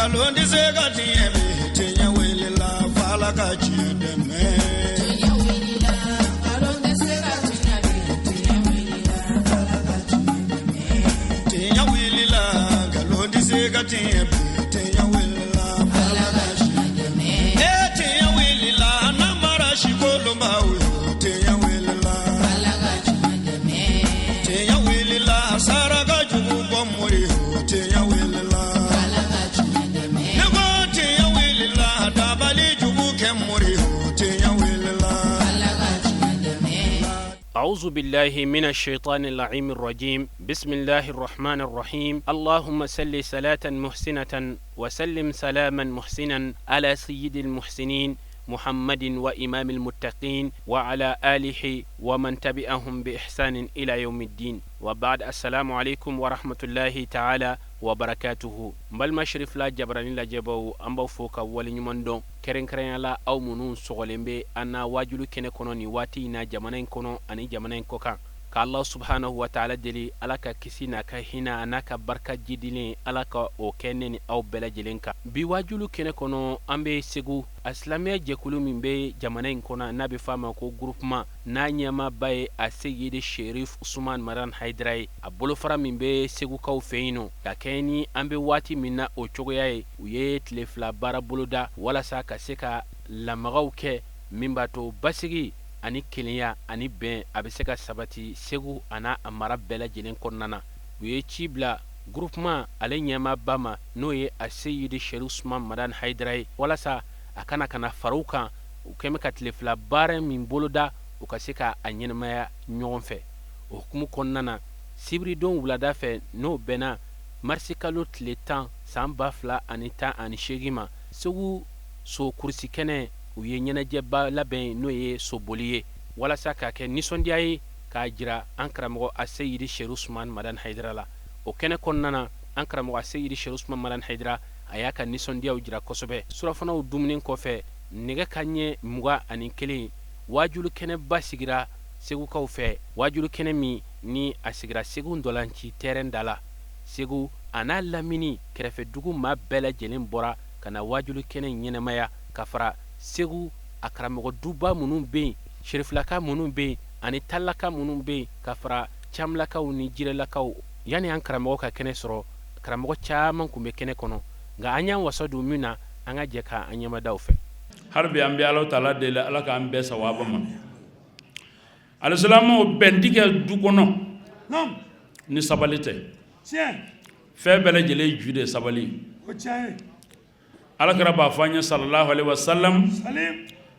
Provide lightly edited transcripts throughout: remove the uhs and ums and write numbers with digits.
Nkalon tɛ se ka tiɲɛ bi, tiɲɛ wulila f'Ala ka tiɲɛ dɛmɛ. Tiɲɛ wulila, nkalon tɛ se ka tiɲɛ bi, tiɲɛ wulila, Ala ka tiɲɛ dɛmɛ. Tiɲɛ wulila, nkalon tɛ se ka tiɲɛ bi, tiɲɛ wulila f'Ala Ala ka ka tiɲɛ tiɲɛ dɛmɛ. E tiɲɛ wulila, namara sikolonbaw yo, tiɲɛ wulila. Ala ka tiɲɛ dɛmɛ. Tiɲɛ wulila, saraka jugu bɔ mori yo, tiɲɛ wulila. Ala ka tiɲɛ dɛmɛ. Ne ko tiɲɛ wulila, dabali jugu kɛ mori yo, tiɲɛ wulila. Ala ka tiɲɛ dɛmɛ. أعوذ بالله من الشيطان اللعين الرجيم بسم الله الرحمن الرحيم اللهم صل صلاة محسنة وسلم سلاما محسنا على سيد المحسنين محمد وإمام المتقين وعلى آله ومن تبعهم بإحسان إلى يوم الدين وبعد السلام عليكم ورحمة الله تعالى وبركاته n balima Cherifla jabarani lajɛbaw an b'aw fo ka waleɲuman dɔn kɛrɛnkɛrɛnya la aw minnu sɔgɔlen bɛ an na wajulu kɛnɛ kɔnɔ nin waati in na jamana in kɔnɔ ani jamana in kɔkan ka Allah subhanahu wa ta'ala deli ala ka kisi n'a ka hinɛ a n'a ka barika jidilen ala ka o kɛ ne ni aw bɛɛ lajɛlen kan bi wajulu kɛnɛ kɔnɔ an bɛ segu a silamɛya jɛkulu min bɛ jamana in kɔnɔ n'a bɛ f'a ma ko groupement n'a ɲɛmaaba ye a seyidi sherif usman maran haidara ye a bolofara min bɛ segukaw fɛ yen nɔ ka kɛɲɛ ni an bɛ waati min na o cogoya ye u ye tile fila baara boloda walasa ka se ka lamagaw kɛ min b'a to basigi ani kelenya ani bɛn a bɛ se ka sabati segu a n'a a mara bɛɛ lajɛlen kɔnɔna na u ye ci bila groupement ale ɲɛmaaba ma n'o ye a seyidi sherif usman madan haidara ye walasa a kana ka na fara u kan u kɛn bɛ ka tile fila baara min boloda u ka se ka a ɲɛnamaya ɲɔgɔn fɛ o hukumu kɔnɔna na sibiridon wulada fɛ n'o bɛnna marisikalo tile 10 san 2018 ma segu so kurusi kɛnɛ u ye ɲɛnajɛba labɛn n'o ye soboli ye walasa k'a kɛ nisɔndiya ye k'a jira an karamɔgɔ a seyidi sherif usman madan haidara la o kɛnɛ kɔnɔna na an karamɔgɔ a seyidi sherif usman madan haidara a y'a ka nisɔndiyaw jira kosɛbɛ surafanaw dumuni kɔfɛ nɛgɛ ka ɲɛ 21 waajulu kɛnɛba sigira segukaw fɛ waajulu kɛnɛ min ni a sigira segu ntolaci terrain da la segu a n'a lamini kɛrɛfɛ dugu maa bɛɛ lajɛlen bɔra ka na waajulu kɛnɛ ɲɛnamaya ka fara segu a karamɔgɔ duba minnu bɛ yen serifilaka minnu bɛ yen ani talaka minnu bɛ yen ka fara camlakaw ni jirelakaw yanni an karamɔgɔ ka kɛnɛ sɔrɔ karamɔgɔ caman tun bɛ kɛnɛ kɔnɔ nka an y'an wasa don min na an ka jɛ k'an ɲɛmadaw fɛ hali bi an bɛ ala taala deli ala k'an bɛɛ sawaba ma alisilamɛw bɛn ti kɛ du kɔnɔ ni sabali tɛ fɛn bɛɛ lajɛlen ju de ye sabali ala kira b'a fɔ an ye sallallahu alaihi wasallam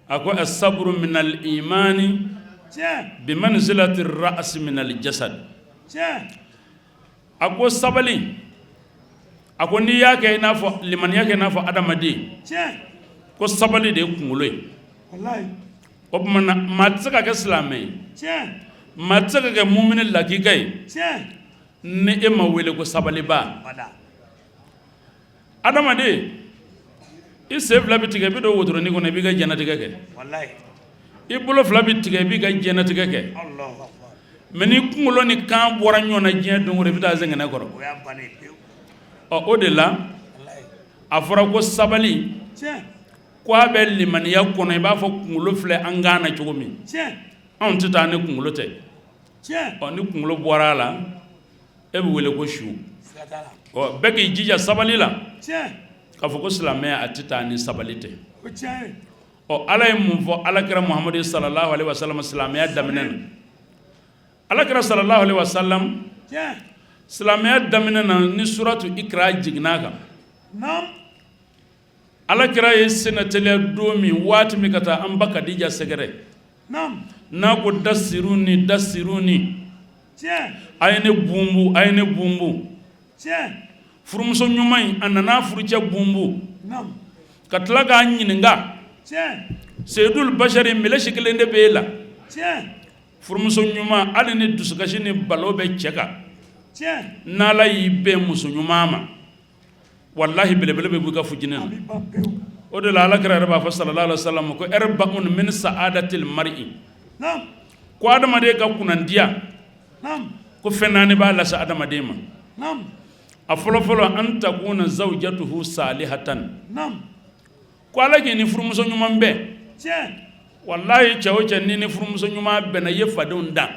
a ko asaburu minal imani bimanzilati ra'si minal jasad a ko sabali a ko n'i y'a kɛ i n'a fɔ limaniya kɛ i n'a fɔ adamaden ko sabali de ye kunkolo ye o tuma na maa tɛ se ka kɛ silamɛ ye maa tɛ se ka kɛ mumini lakika ye ni e ma wele ko sabaliba adamaden i sen fila bɛ tigɛ i bɛ don wotoronin kɔnɔ i b'i ka diɲɛnatigɛ kɛ i bolo fila bɛ tigɛ i b'i ka diɲɛnatigɛ kɛ mais n'i kunkolo ni kan bɔra ɲɔgɔn na diɲɛ don o don i bɛ taa zɛngɛnɛ kɔrɔ ɔ o de la a fɔra ko sabali ko a bɛ limaniya kɔnɔ i b'a fɔ kunkolo filɛ an kan na cogo min anw tɛ taa ni kunkolo tɛ ɔ ni kunkolo bɔra a la e bɛ wele ko su ɔ bɛɛ k'i jija sabali la k'a fɔ ko silamɛya a tɛ taa ni sabali tɛ ɔ ala ye mun fɔ alakira muhamadu sallallahu alaihi wasallam silamɛya daminɛ na alakira sallallahu alaihi wasallam silamɛya daminɛ na ni suratu ikra jiginna a kan alakira ye senna teliya don min waati min ka taa an ba kadija sɛgɛrɛ n'a ko dasiruni dasiruni a ye ne bunbu a ye ne bunbu furumuso ɲuman in a nana furucɛ bunbu ka tila k'a ɲininka seyidul bashari mɛlɛsi kelen de bɛ e la furumuso ɲuman hali ni dusukasi ni balo bɛ cɛ kan n'ala y'i bɛn muso ɲuman ma walahi belebele bɛ bɔ i ka fujinɛ na o de la ala kira yɛrɛ b'a fɔ sallallahu alaihi wasallam ko arba'un min sa'adatil mar'i ko adamaden ka kunnandiya ko fɛn naani b'a lase adamaden ma A fɔlɔfɔlɔ, an takuna zawjatuhu salihatan, ko Ala k'i ni furumuso ɲuman bɛn. Walayi, cɛ o cɛ, ni ni furumuso ɲuman bɛnna, i ye fadenw dan.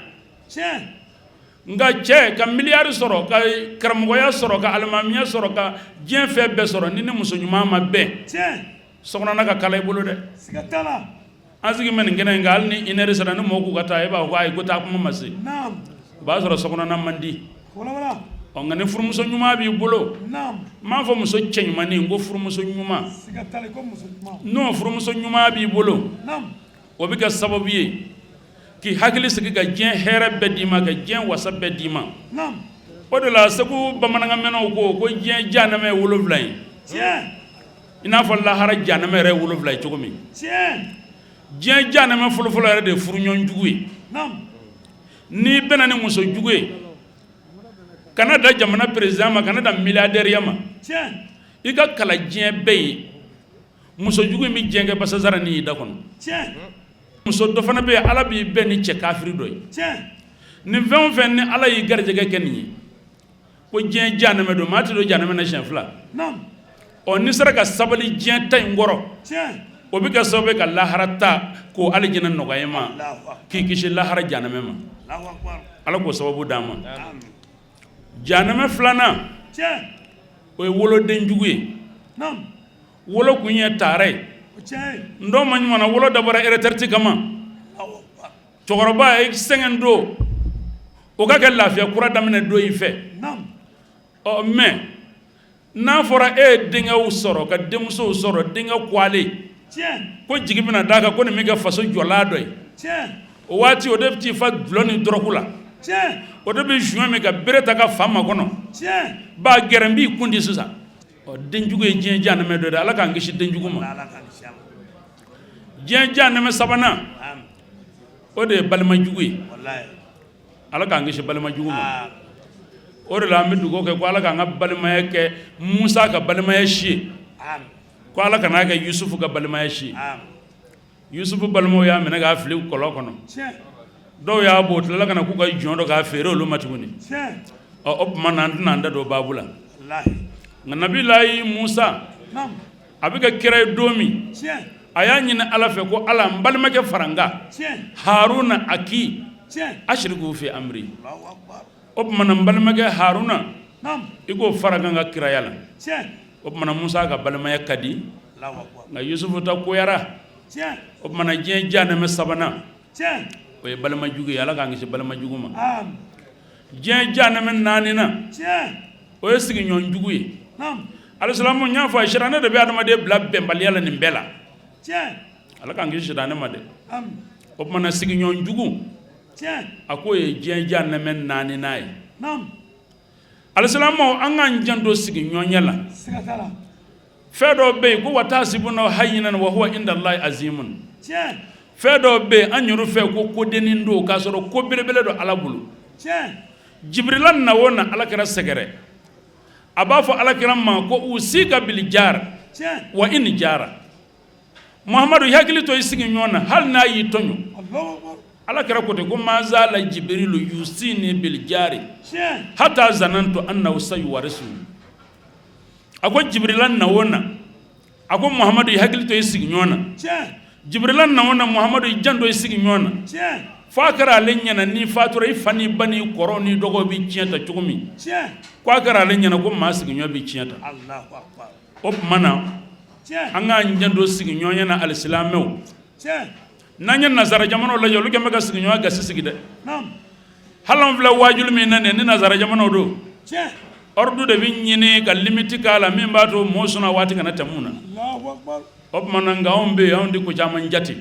Nka cɛ ka miliyari sɔrɔ, ka karamɔgɔya sɔrɔ, ka alimamiya sɔrɔ, ka diɲɛ fɛn bɛɛ sɔrɔ, ni ni muso ɲuman ma bɛn, sokɔnɔna ka kala i bolo dɛ. An sigi bɛ nin kɛnɛ in kan, hali ni une heure sera, ni mɔgɔw k'u ka taa, e b'a fɔ ko ayi, ko taa kuma ma se. O b'a sɔrɔ sokɔnɔna man di. Ɔ, nka ni furumuso ɲuman b'i bolo, n m'a fɔ muso cɛɲumannin, ko furumuso ɲuman, n'o furumuso ɲuman b'i bolo, o bɛ kɛ sababu ye k'i hakili sigi, ka diɲɛ hɛrɛ bɛɛ d'i ma, ka diɲɛ wasa bɛɛ d'i ma. O de la Segu bamanankanmɛnnaw ko ko diɲɛ jahanama ye 7 ye, i n'a fɔ lahara jahanama yɛrɛ ye 7 ye cogo min. Diɲɛ jahanama fɔlɔfɔlɔ yɛrɛ de ye furuɲɔgɔn jugu ye. N'i bɛnna ni muso jugu ye, kana da jamana président ma, kana da milliardaire ma, i ka kala diɲɛ bɛɛ ye, muso jugu in bɛ diɲɛ kɛ basasara ni y'i da kɔnɔ. Muso dɔ fana bɛ yen, Ala b'i bɛn ni cɛ kafiri dɔ ye. Nin fɛn o fɛn ni Ala y'i garijɛgɛ kɛ nin ye, ko diɲɛ jahanama don, maa tɛ don jahanama na siɲɛ fila. Ɔ, n'i sera ka sabali diɲɛ ta in kɔrɔ, o bɛ kɛ sababu ye ka lahara ta k'o alijinɛ nɔgɔya i ma, k'i kisi lahara jahanama ma. Ala k'o sababu d'an ma. Jahanama filanan, o ye woloden jugu ye. Wolo kun ye taara ye. N dɔw ma ɲuman na, wolo dabɔra retraite kama. Cɛkɔrɔba ye sɛgɛn don, o ka kɛ lafiya kura daminɛ don i fɛ. Ɔ, mais n'a fɔra e ye denkɛw sɔrɔ, ka denmusow sɔrɔ, denkɛ kwalen ko jigi bɛna d'a kan ko nin bɛ kɛ faso jɔla dɔ ye, o waati o de bɛ t'i fa dulɔ ni dɔrɔgu la, o de bɛ joint min, ka bere ta ka fa makɔnɔ, ba gɛrɛ n b'i kun di sisan. Ɔ, denjugu ye diɲɛ jahanama dɔ dɛ. Ala k'an kisi denjugu ma. Diɲɛ jahanama sabanan, o de ye balima jugu ye. Ala k'an kisi balima jugu ma. O de la an bɛ dugawu kɛ ko Ala k'an ka balimaya kɛ Musa ka balimaya si ye, ko Ala kan'a kɛ Yusufu ka balimaya si ye. Yusufu balimaw y'a minɛ k'a fili kɔlɔn kɔnɔ, dɔw y'a bɔ, o tilala ka na k'u ka jɔn dɔ k'a feere olu ma tuguni. Ɔ, o tuma na, an tɛna an da don baabu la. Nka Nabilayi Musa, a bɛ kɛ kira ye don min, a y'a ɲini Ala fɛ ko Ala, n balimakɛ fara n kan, Haruna aki ashiriku fi amri. O tuma na, n balimakɛ Haruna, i k'o fara n kan ka kiraya la. O tuma na, Musa ka balimaya ka di, nka Yusufu ta koyara. O tuma na, diɲɛ jahanama sabanan, o ye balima jugu ye. Ala k'an kisi balima jugu ma. Diɲɛ jahanama naaninan, o ye sigiɲɔgɔn jugu ye. Alisilamu, n y'a fɔ a ye, sitanɛ de bɛ adamaden bila bɛnbaliya la nin bɛɛ la. Ala k'an kisi sitanɛ ma dɛ. O tuma na, sigiɲɔgɔn jugu, a k'o ye diɲɛ jahanama naaninan ye. Alisilamɛw, an k'an janto sigiɲɔgɔnya la. Fɛn dɔw bɛ yen ko wa tahsibunahu hayyinan wa huwa inda Allahi azimun. Fɛn dɔw bɛ yen, an yɛrɛ fɛ ko kodennin don, k'a sɔrɔ ko belebele don Ala bolo. Jibirila na o na Ala kira sɛgɛrɛ, a b'a fɔ Ala kira ma ko usika bil jar wa in jara. Muhamadu, i hakili to i sigiɲɔgɔn na, hali n'a y'i tɔɲɔ. Ala kira ko ten ko mazala jibirilu yusini bil jari hata zanantu annahu sayuwarisu. A ko Jibirila na o na, a ko Muhamadu, i hakili to i sigiɲɔgɔn na. Jibirila na o na, Muhamadu, i janto i sigiɲɔgɔn na, fo a kɛra ale ɲɛna n'i fatura, i fa n'i ba n'i kɔrɔw n'i dɔgɔw bɛ tiɲɛ ta cogo min, ko a kɛra ale ɲɛna ko maa sigiɲɔgɔn bɛ tiɲɛ ta. O tuma na, an k'an janto sigiɲɔgɔnya na, alisilamɛw. N'an ye nazara jamanaw lajɛ, olu kɛlen bɛ ka sigiɲɔgɔnya gasi sigi dɛ. Hali an filɛ waajuli min na nin ni nazara jamanaw don, ordre de bɛ ɲini ka limite k'a la min b'a to mɔɔ suna waati kana tɛmɛ na. O tuma na, nka anw bɛ yen, anw tɛ ko caman jate.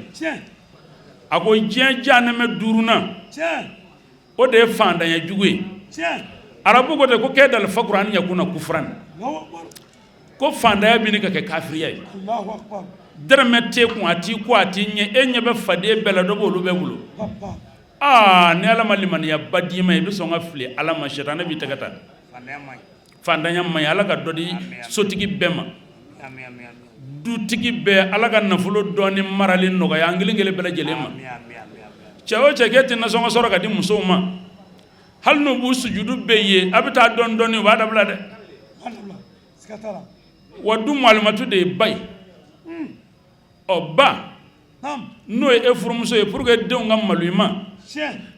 A ko diɲɛ jahanama duurunan, o de ye fantanya jugu ye. Arabu ko ten ko kadal fakuru an yakuna kufuran, ko fantanya bɛ ka kɛ kafiriya ye. Dɛrɛmɛ t'e kun, a t'i ko, a t'i ɲɛ, e ɲɛ bɛ faden bɛɛ la, dɔ b'olu bɛɛ bolo. Aa, ni Ala ma limaniyaba d'i ma, i bɛ sɔn ka fili Ala ma, sitanɛ b'i tɛgɛ ta. Fantanya man ɲi. Ala ka dɔ di sotigi bɛɛ ma, dutigi bɛɛ. Ala ka nafolo dɔɔni marali nɔgɔya an kelen kelen bɛɛ lajɛlen ma. Cɛ o cɛ k'e tɛ nasɔngɔ sɔrɔ ka di musow ma, hali n'u b'u sujudu bɛɛ ye, a bɛ taa dɔɔni dɔɔni, u b'a dabila dɛ. Wa du malimatu de ye ba ye. Ɔ, ba n'o ye e furumuso ye, pour que denw ka malo i ma,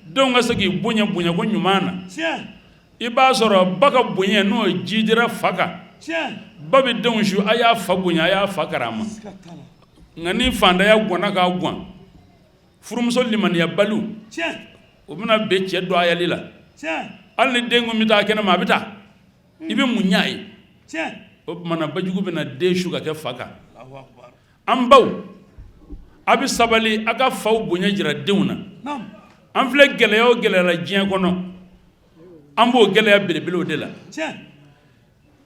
denw ka se k'i bonya bonyako ɲuman na, i b'a sɔrɔ ba ka bonya n'o jidira fa kan, ba bɛ denw su a y'a fa bonya, a y'a fa karama. Nka ni fantanya ganna k'a gan, furumuso limaniyabaliw, o bɛna bɛn cɛ dɔgɔyali la. Hali ni den ko n bɛ taa kɛnɛ ma, a bɛ taa, i bɛ mun ɲ'a ye? O tuma na bajugu bɛna den su ka kɛ fa kan. An baw, a bɛ sabali, a ka faw bonya jira denw na. An filɛ gɛlɛya o gɛlɛya la diɲɛ kɔnɔ, an b'o gɛlɛya belebelew de la.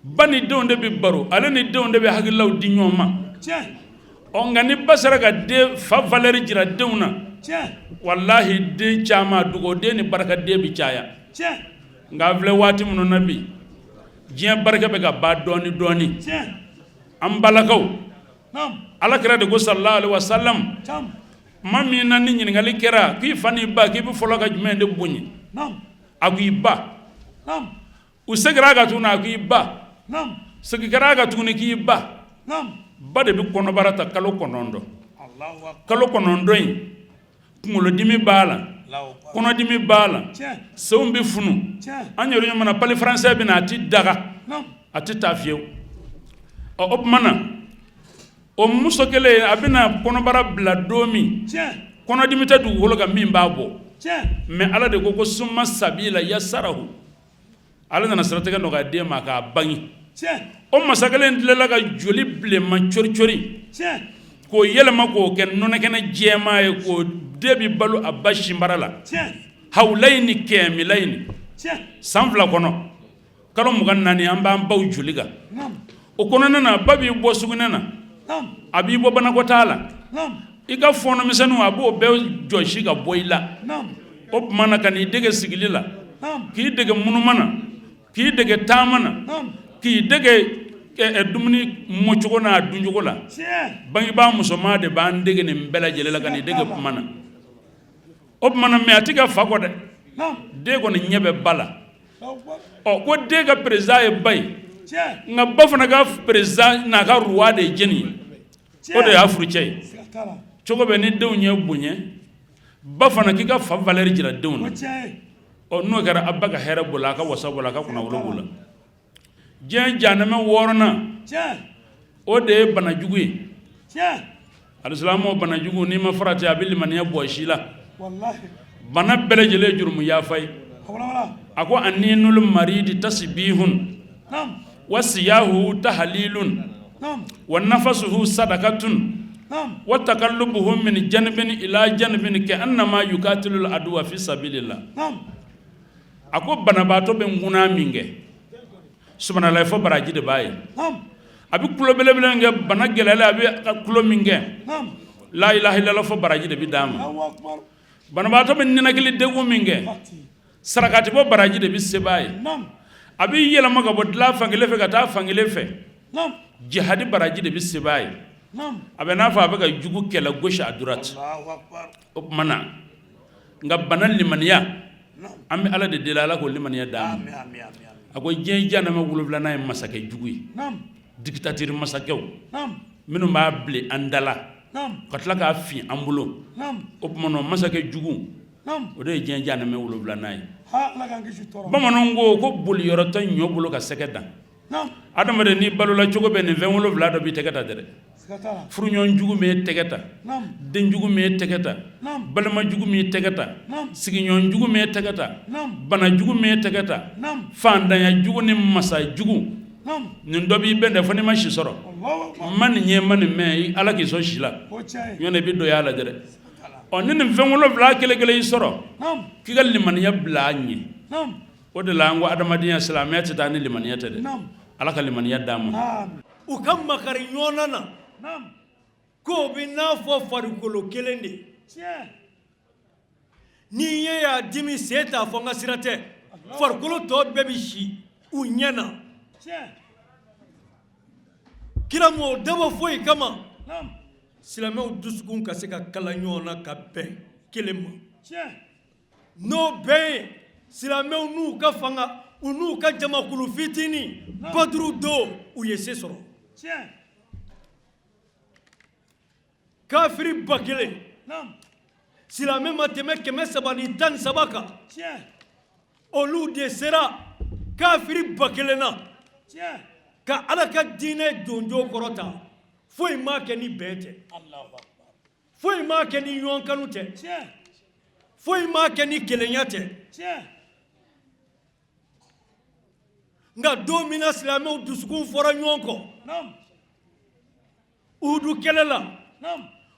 Ba ni denw de bɛ baro, ale ni denw de bɛ hakililaw di ɲɔgɔn ma. Ɔ, nka ni ba sera ka den fa valeur jira denw na, walahi, den caman, dugawuden ni barikaden bɛ caya. Nka an filɛ waati minnu na bi, diɲɛ barika bɛ ka ban dɔɔni dɔɔni. An balakaw, Ala kira de ko sallallahu alaihi wasallam, tuma min na ni ɲininkali kɛra k'i fa n'i ba, k'i bɛ fɔlɔ ka jumɛn de bonya, a ko i ba. U seginna a kan tuguni, a ko i ba. Segin kɛra a kan tuguni k'i ba. Ba de bɛ kɔnɔbara ta kalo 9. Kalo 9 in, kunkolodimi b'a la, kɔnɔdimi b'a la, senw bɛ funu. An yɛrɛ ɲuman na, pali français bɛ na, a tɛ daga, a tɛ taa fiyewu. Ɔ, o tuma na o muso kelen, a bɛna kɔnɔbara bila don min, kɔnɔdimi tɛ dugukolo kan min b'a bɔ. Mais Ala de ko ko summa sabila yasarahu. Ala nana siratigɛ nɔgɔya den ma k'a bange. O masa kelen tilala ka joli bilenman cori-cori k'o yɛlɛma k'o kɛ nɔnɔkɛnɛ jɛman ye, k'o den bɛ balo a ba sinbara la hawulayini kɛmilayini, san 2 kɔnɔ, kalo 24, an b'an baw joli kan. O kɔnɔna na, ba b'i bɔ sugunɛ na, a b'i bɔ banakɔtaa la, i ka fɔɔnɔmisɛnninw, a b'o bɛɛ jɔsi ka bɔ i la. O tuma na, ka n'i dege sigili la, k'i dege munuma na, k'i dege taama na, k'i dege dumuni mɔcogo n'a duncogo la. Bangebaa musoman de b'an dege nin bɛɛ lajɛlen la, ka n'i dege kuma na. O tuma na, mais a tɛ kɛ fa kɔ dɛ, den kɔni ɲɛ bɛ ba la. Ɔ, ko den ka président ye ba ye, nka ba fana ka président n'a ka roi de ye jɛni ye? O de y'a furucɛ ye. Cogo bɛ ni denw ye bonya, ba fana k'i ka fa valeur jira denw na. Ɔ, n'o kɛra, a ba ka hɛrɛ b'o la, a ka wasa b'o la, a ka kunnawolo b'o la. Diɲɛ janɛmɛ wɔɔrɔnan, o de ye banajugu ye. Alisilamɛw, banajugu, n'i ma farati, a bɛ limaniya bɔ si la. Bana bɛɛ lajɛlen ye jurumu yafa ye. A ko aninul maridi tasibihun wa siyahu tahalilun wa nafasuhu sadakatun wa takallubuhu min janibin ila janibin ka annama yukatilul aduwa fi sabilillah. A ko banabaatɔ bɛ ŋuna min kɛ, subhanalahi fɔ baraji de b'a ye. A bɛ kulo belebele min kɛ, bana gɛlɛyalen, a bɛ kulo min kɛ, la ilaha illallah fɔ baraji de bɛ d'a ma. Banabaatɔ bɛ ninakili degun min kɛ, sarakati bɔ baraji de bɛ sɛbɛn a ye. A bɛ yɛlɛma ka bɔ dilan fankelen fɛ ka taa fankelen fɛ, jihadi baraji de bɛ sɛbɛn a ye. A bɛ n'a fɔ a bɛ ka jugu kɛlɛ gauche à droite. O tuma na, nka bana limaniya, an bɛ Ala de deli, Ala k'o limaniya d'an ma. A ko diɲɛ janɛmɛ wolonfilanan ye masakɛ jugu ye, dictature masakɛw minnu b'a bilen an da la ka tila k'a fin an bolo. O tuma na, masakɛ jugu, o de ye diɲɛ janɛmɛ wolonfilanan ye. Bamananw ko ko boli yɔrɔ tɛ ɲɔ bolo ka sɛgɛ dan. Adamaden, n'i balola cogo bɛ, nin fɛn wolonwula dɔ b'i tɛgɛ ta dɛ. Furuɲɔgɔn jugu min ye tɛgɛ ta, denjugu min ye tɛgɛ ta, balimajugu min ye tɛgɛ ta, sigiɲɔgɔn jugu min ye tɛgɛ ta, banajugu min ye tɛgɛ ta, fantanya jugu ni masa jugu, nin dɔ b'i bɛn dɛ, fo n'i ma si sɔrɔ. Ma nin ye, ma nin mɛn, Ala k'i sɔn si la, ɲɔntɛ i bɛ dɔ y'a la dɛ. Ɔ, ni nin fɛn wolonwula kelen kelen y'i sɔrɔ, k'i ka limaniya bila a ɲɛ. O de la an ko adamadenya, silamɛya tɛ taa ni limaniya tɛ dɛ. Ala ka limaniya d'an ma. U ka makari ɲɔgɔn na k'o bɛ n'a fɔ farikolo kelen de. Ni ɲɛ y'a dimi, sen t'a fɔ n ka sira tɛ. Farikolo tɔ bɛɛ bɛ si u ɲɛ na. Kira m'o dabɔ foyi kama, silamɛw dusukun ka se ka kala ɲɔgɔn na ka bɛn kelen ma. N'o bɛn ye, silamɛw n'u ka fanga, u n'u ka jamakulu fitinin, Baduru don, u ye se sɔrɔ. Kafiri 1000, silamɛ ma tɛmɛ 313 kan. Olu de sera kafiri 1000 na ka Ala ka diinɛ donjo kɔrɔta. Foyi ma kɛ ni bɛn tɛ, foyi ma kɛ ni ɲɔgɔn kanu tɛ, foyi ma kɛ ni kelenya tɛ. Nka don min na silamɛw dusukun fɔra ɲɔgɔn kɔ Uhudu kɛlɛ la,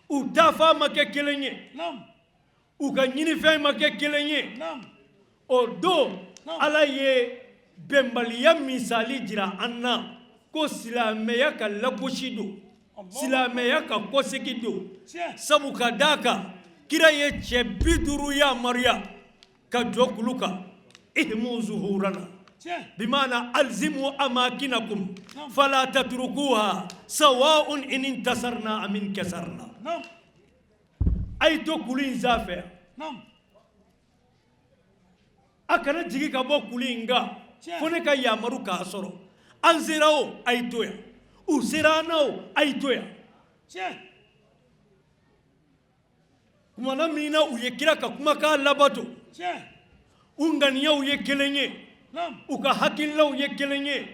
u taafan ma kɛ kelen ye, u ka ɲinifɛn ma kɛ kelen ye. O don, Ala ye bɛnbaliya misali jira an na ko silamɛya ka lagosi don, silamɛya ka kɔsegin don. Sabu ka d'a kan, kira ye cɛ 50 yamaruya ka jɔ kulu kan: ihmu zuhurana, bimana alzimu amakinakum fala tatrukuha sawa'un in intasarna am inkasarna. A ye to kulu in sanfɛ, a kana jigin ka bɔ kulu in kan fo ne ka yamaru k'a sɔrɔ. An sera o, a ye to yan. U sera an na o, a ye to yan. Kumana min na u ye kira ka kumakan labato, u ŋaniyaw ye kelen ye, u ka hakililaw ye kelen ye,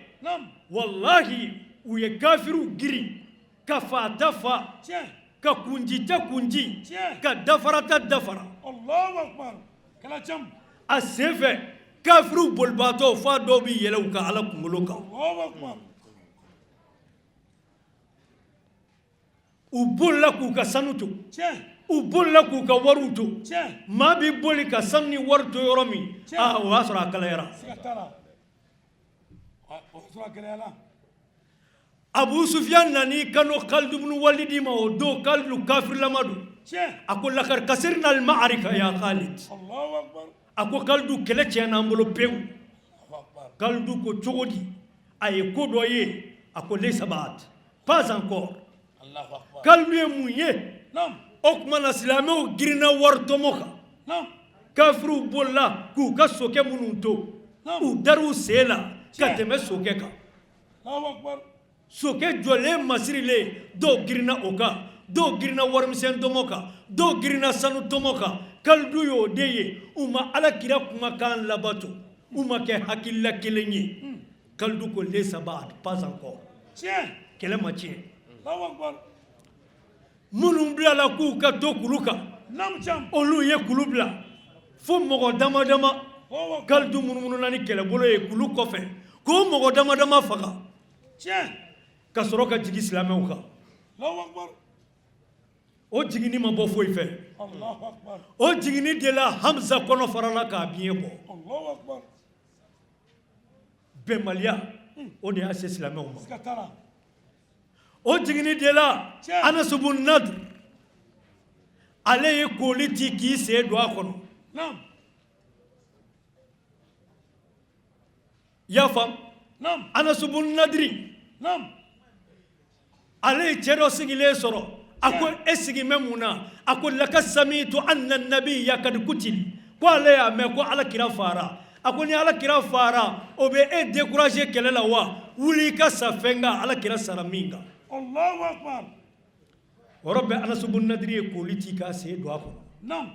walahi, u ye kafiriw girin ka faata fa, ka kunjita kunji, ka dafarata dafara. A senfɛ, kafiriw bolibaatɔ fa dɔw bɛ yɛlɛ u ka Ala kunkolo kan. U bolila k'u ka sanu to, u bolila k'u ka wariw to. Maa bɛ boli ka sanu ni wari to yɔrɔ min, aa, o y'a sɔrɔ a kalayara. Abu Sufiyan nan'i kanto Khalid ibn Walid ma. O don, Khalid kafirilama don. A ko: lakad kasirna al ma'arika ya Khalid. A ko: Khalid, kɛlɛ tiɲɛna an bolo pewu. Khalid ko: cogo di? A ye ko dɔ ye. A ko: laysa ba'd, pas encore. Khalid ye mun ye? O tuma na, silamɛw girinna wari tɔmɔ kan. Kafiriw bolila k'u ka sokɛ minnu to, u dar'u sen la ka tɛmɛ sokɛ kan. Sokɛ jɔlen masirilen, dɔw girinna o kan, dɔw girinna warimisɛn tɔmɔ kan, dɔw girinna sanu tɔmɔ kan. Kalidu y'o de ye, u ma Ala kira kumakan labato, u ma kɛ hakilila kelen ye. Kalidu ko: laysa ba'd, pas encore. Kɛlɛ ma tiɲɛ. Minnu bilala k'u ka to kulu kan, olu ye kulu bila fo mɔgɔ dama dama. Kalidu munumununa ni kɛlɛbolo ye kulu kɔfɛ k'o mɔgɔ dama dama faga ka sɔrɔ ka jigin silamɛw kan. O jiginni ma bɔ foyi fɛ. O jiginni de la, Hamza kɔnɔ farala k'a biɲɛ bɔ. Bɛnbaliya, o de y'a se silamɛw ma. O jiginni de la, Anas bun Nadr, ale ye kooli ci k'i sen don a kɔnɔ. I y'a faamu? Anas bun Nadri, ale ye cɛ dɔ sigilen sɔrɔ. A ko: e sigin bɛ mun na? A ko: lakad samitu anna nabiya kad kutil. Ko ale y'a mɛn ko Ala kira fara. A ko: ni Ala kira fara, o bɛ e décourager kɛlɛ la wa? Wuli i ka sa fɛn kan Ala kira sara min kan. O yɔrɔ bɛɛ, Anas bun Nadri ye kooli ci k'a sen don a kɔnɔ.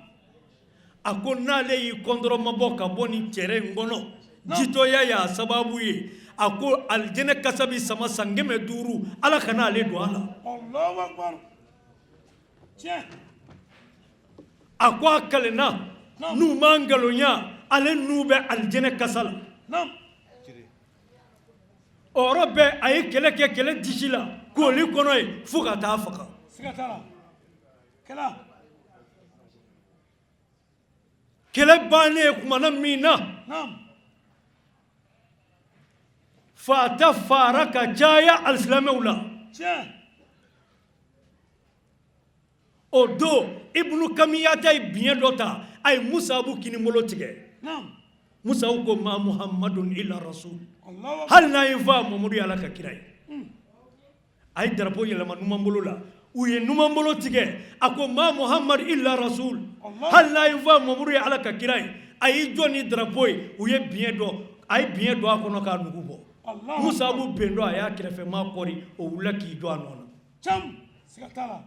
A ko n'ale y'i kɔntɔrɔmabɔ ka bɔ nin cɛrɛ in kɔnɔ, jitɔya y'a sababu ye, a ko alijɛnɛ kasa bɛ sama san 500, Ala kana ale don a la. A ko a kalenna n'u ma nkalonya, ale n'u bɛ alijɛnɛ kasa la. O yɔrɔ bɛɛ, a ye kɛlɛ kɛ kɛlɛ disi la kooli kɔnɔ yen fo ka taa faga. Kɛlɛ bannen kumana min na, fata fara ka caya alisilamɛw la. O don, Ibunu Kamiyata ye biɲɛ dɔ ta, a ye Musabu kinibolo tigɛ. Musabu ko: ma Muhamadun illa rasul. Hali n'a ye n fa, Mamadu ye Ala ka kira ye. A ye drapeau yɛlɛma numanbolo la, u ye numanbolo tigɛ. A ko: ma Muhamadu illa rasul. Hali n'a ye n fa, Mamadu ye Ala ka kira ye. A y'i jɔ ni drapeau ye, u ye biɲɛ dɔ, a ye biɲɛ don a kɔnɔ k'a nugu bɔ. Musabu bentɔ, a y'a kɛrɛfɛmaa kɔri, o wulila k'i jɔ a nɔ na.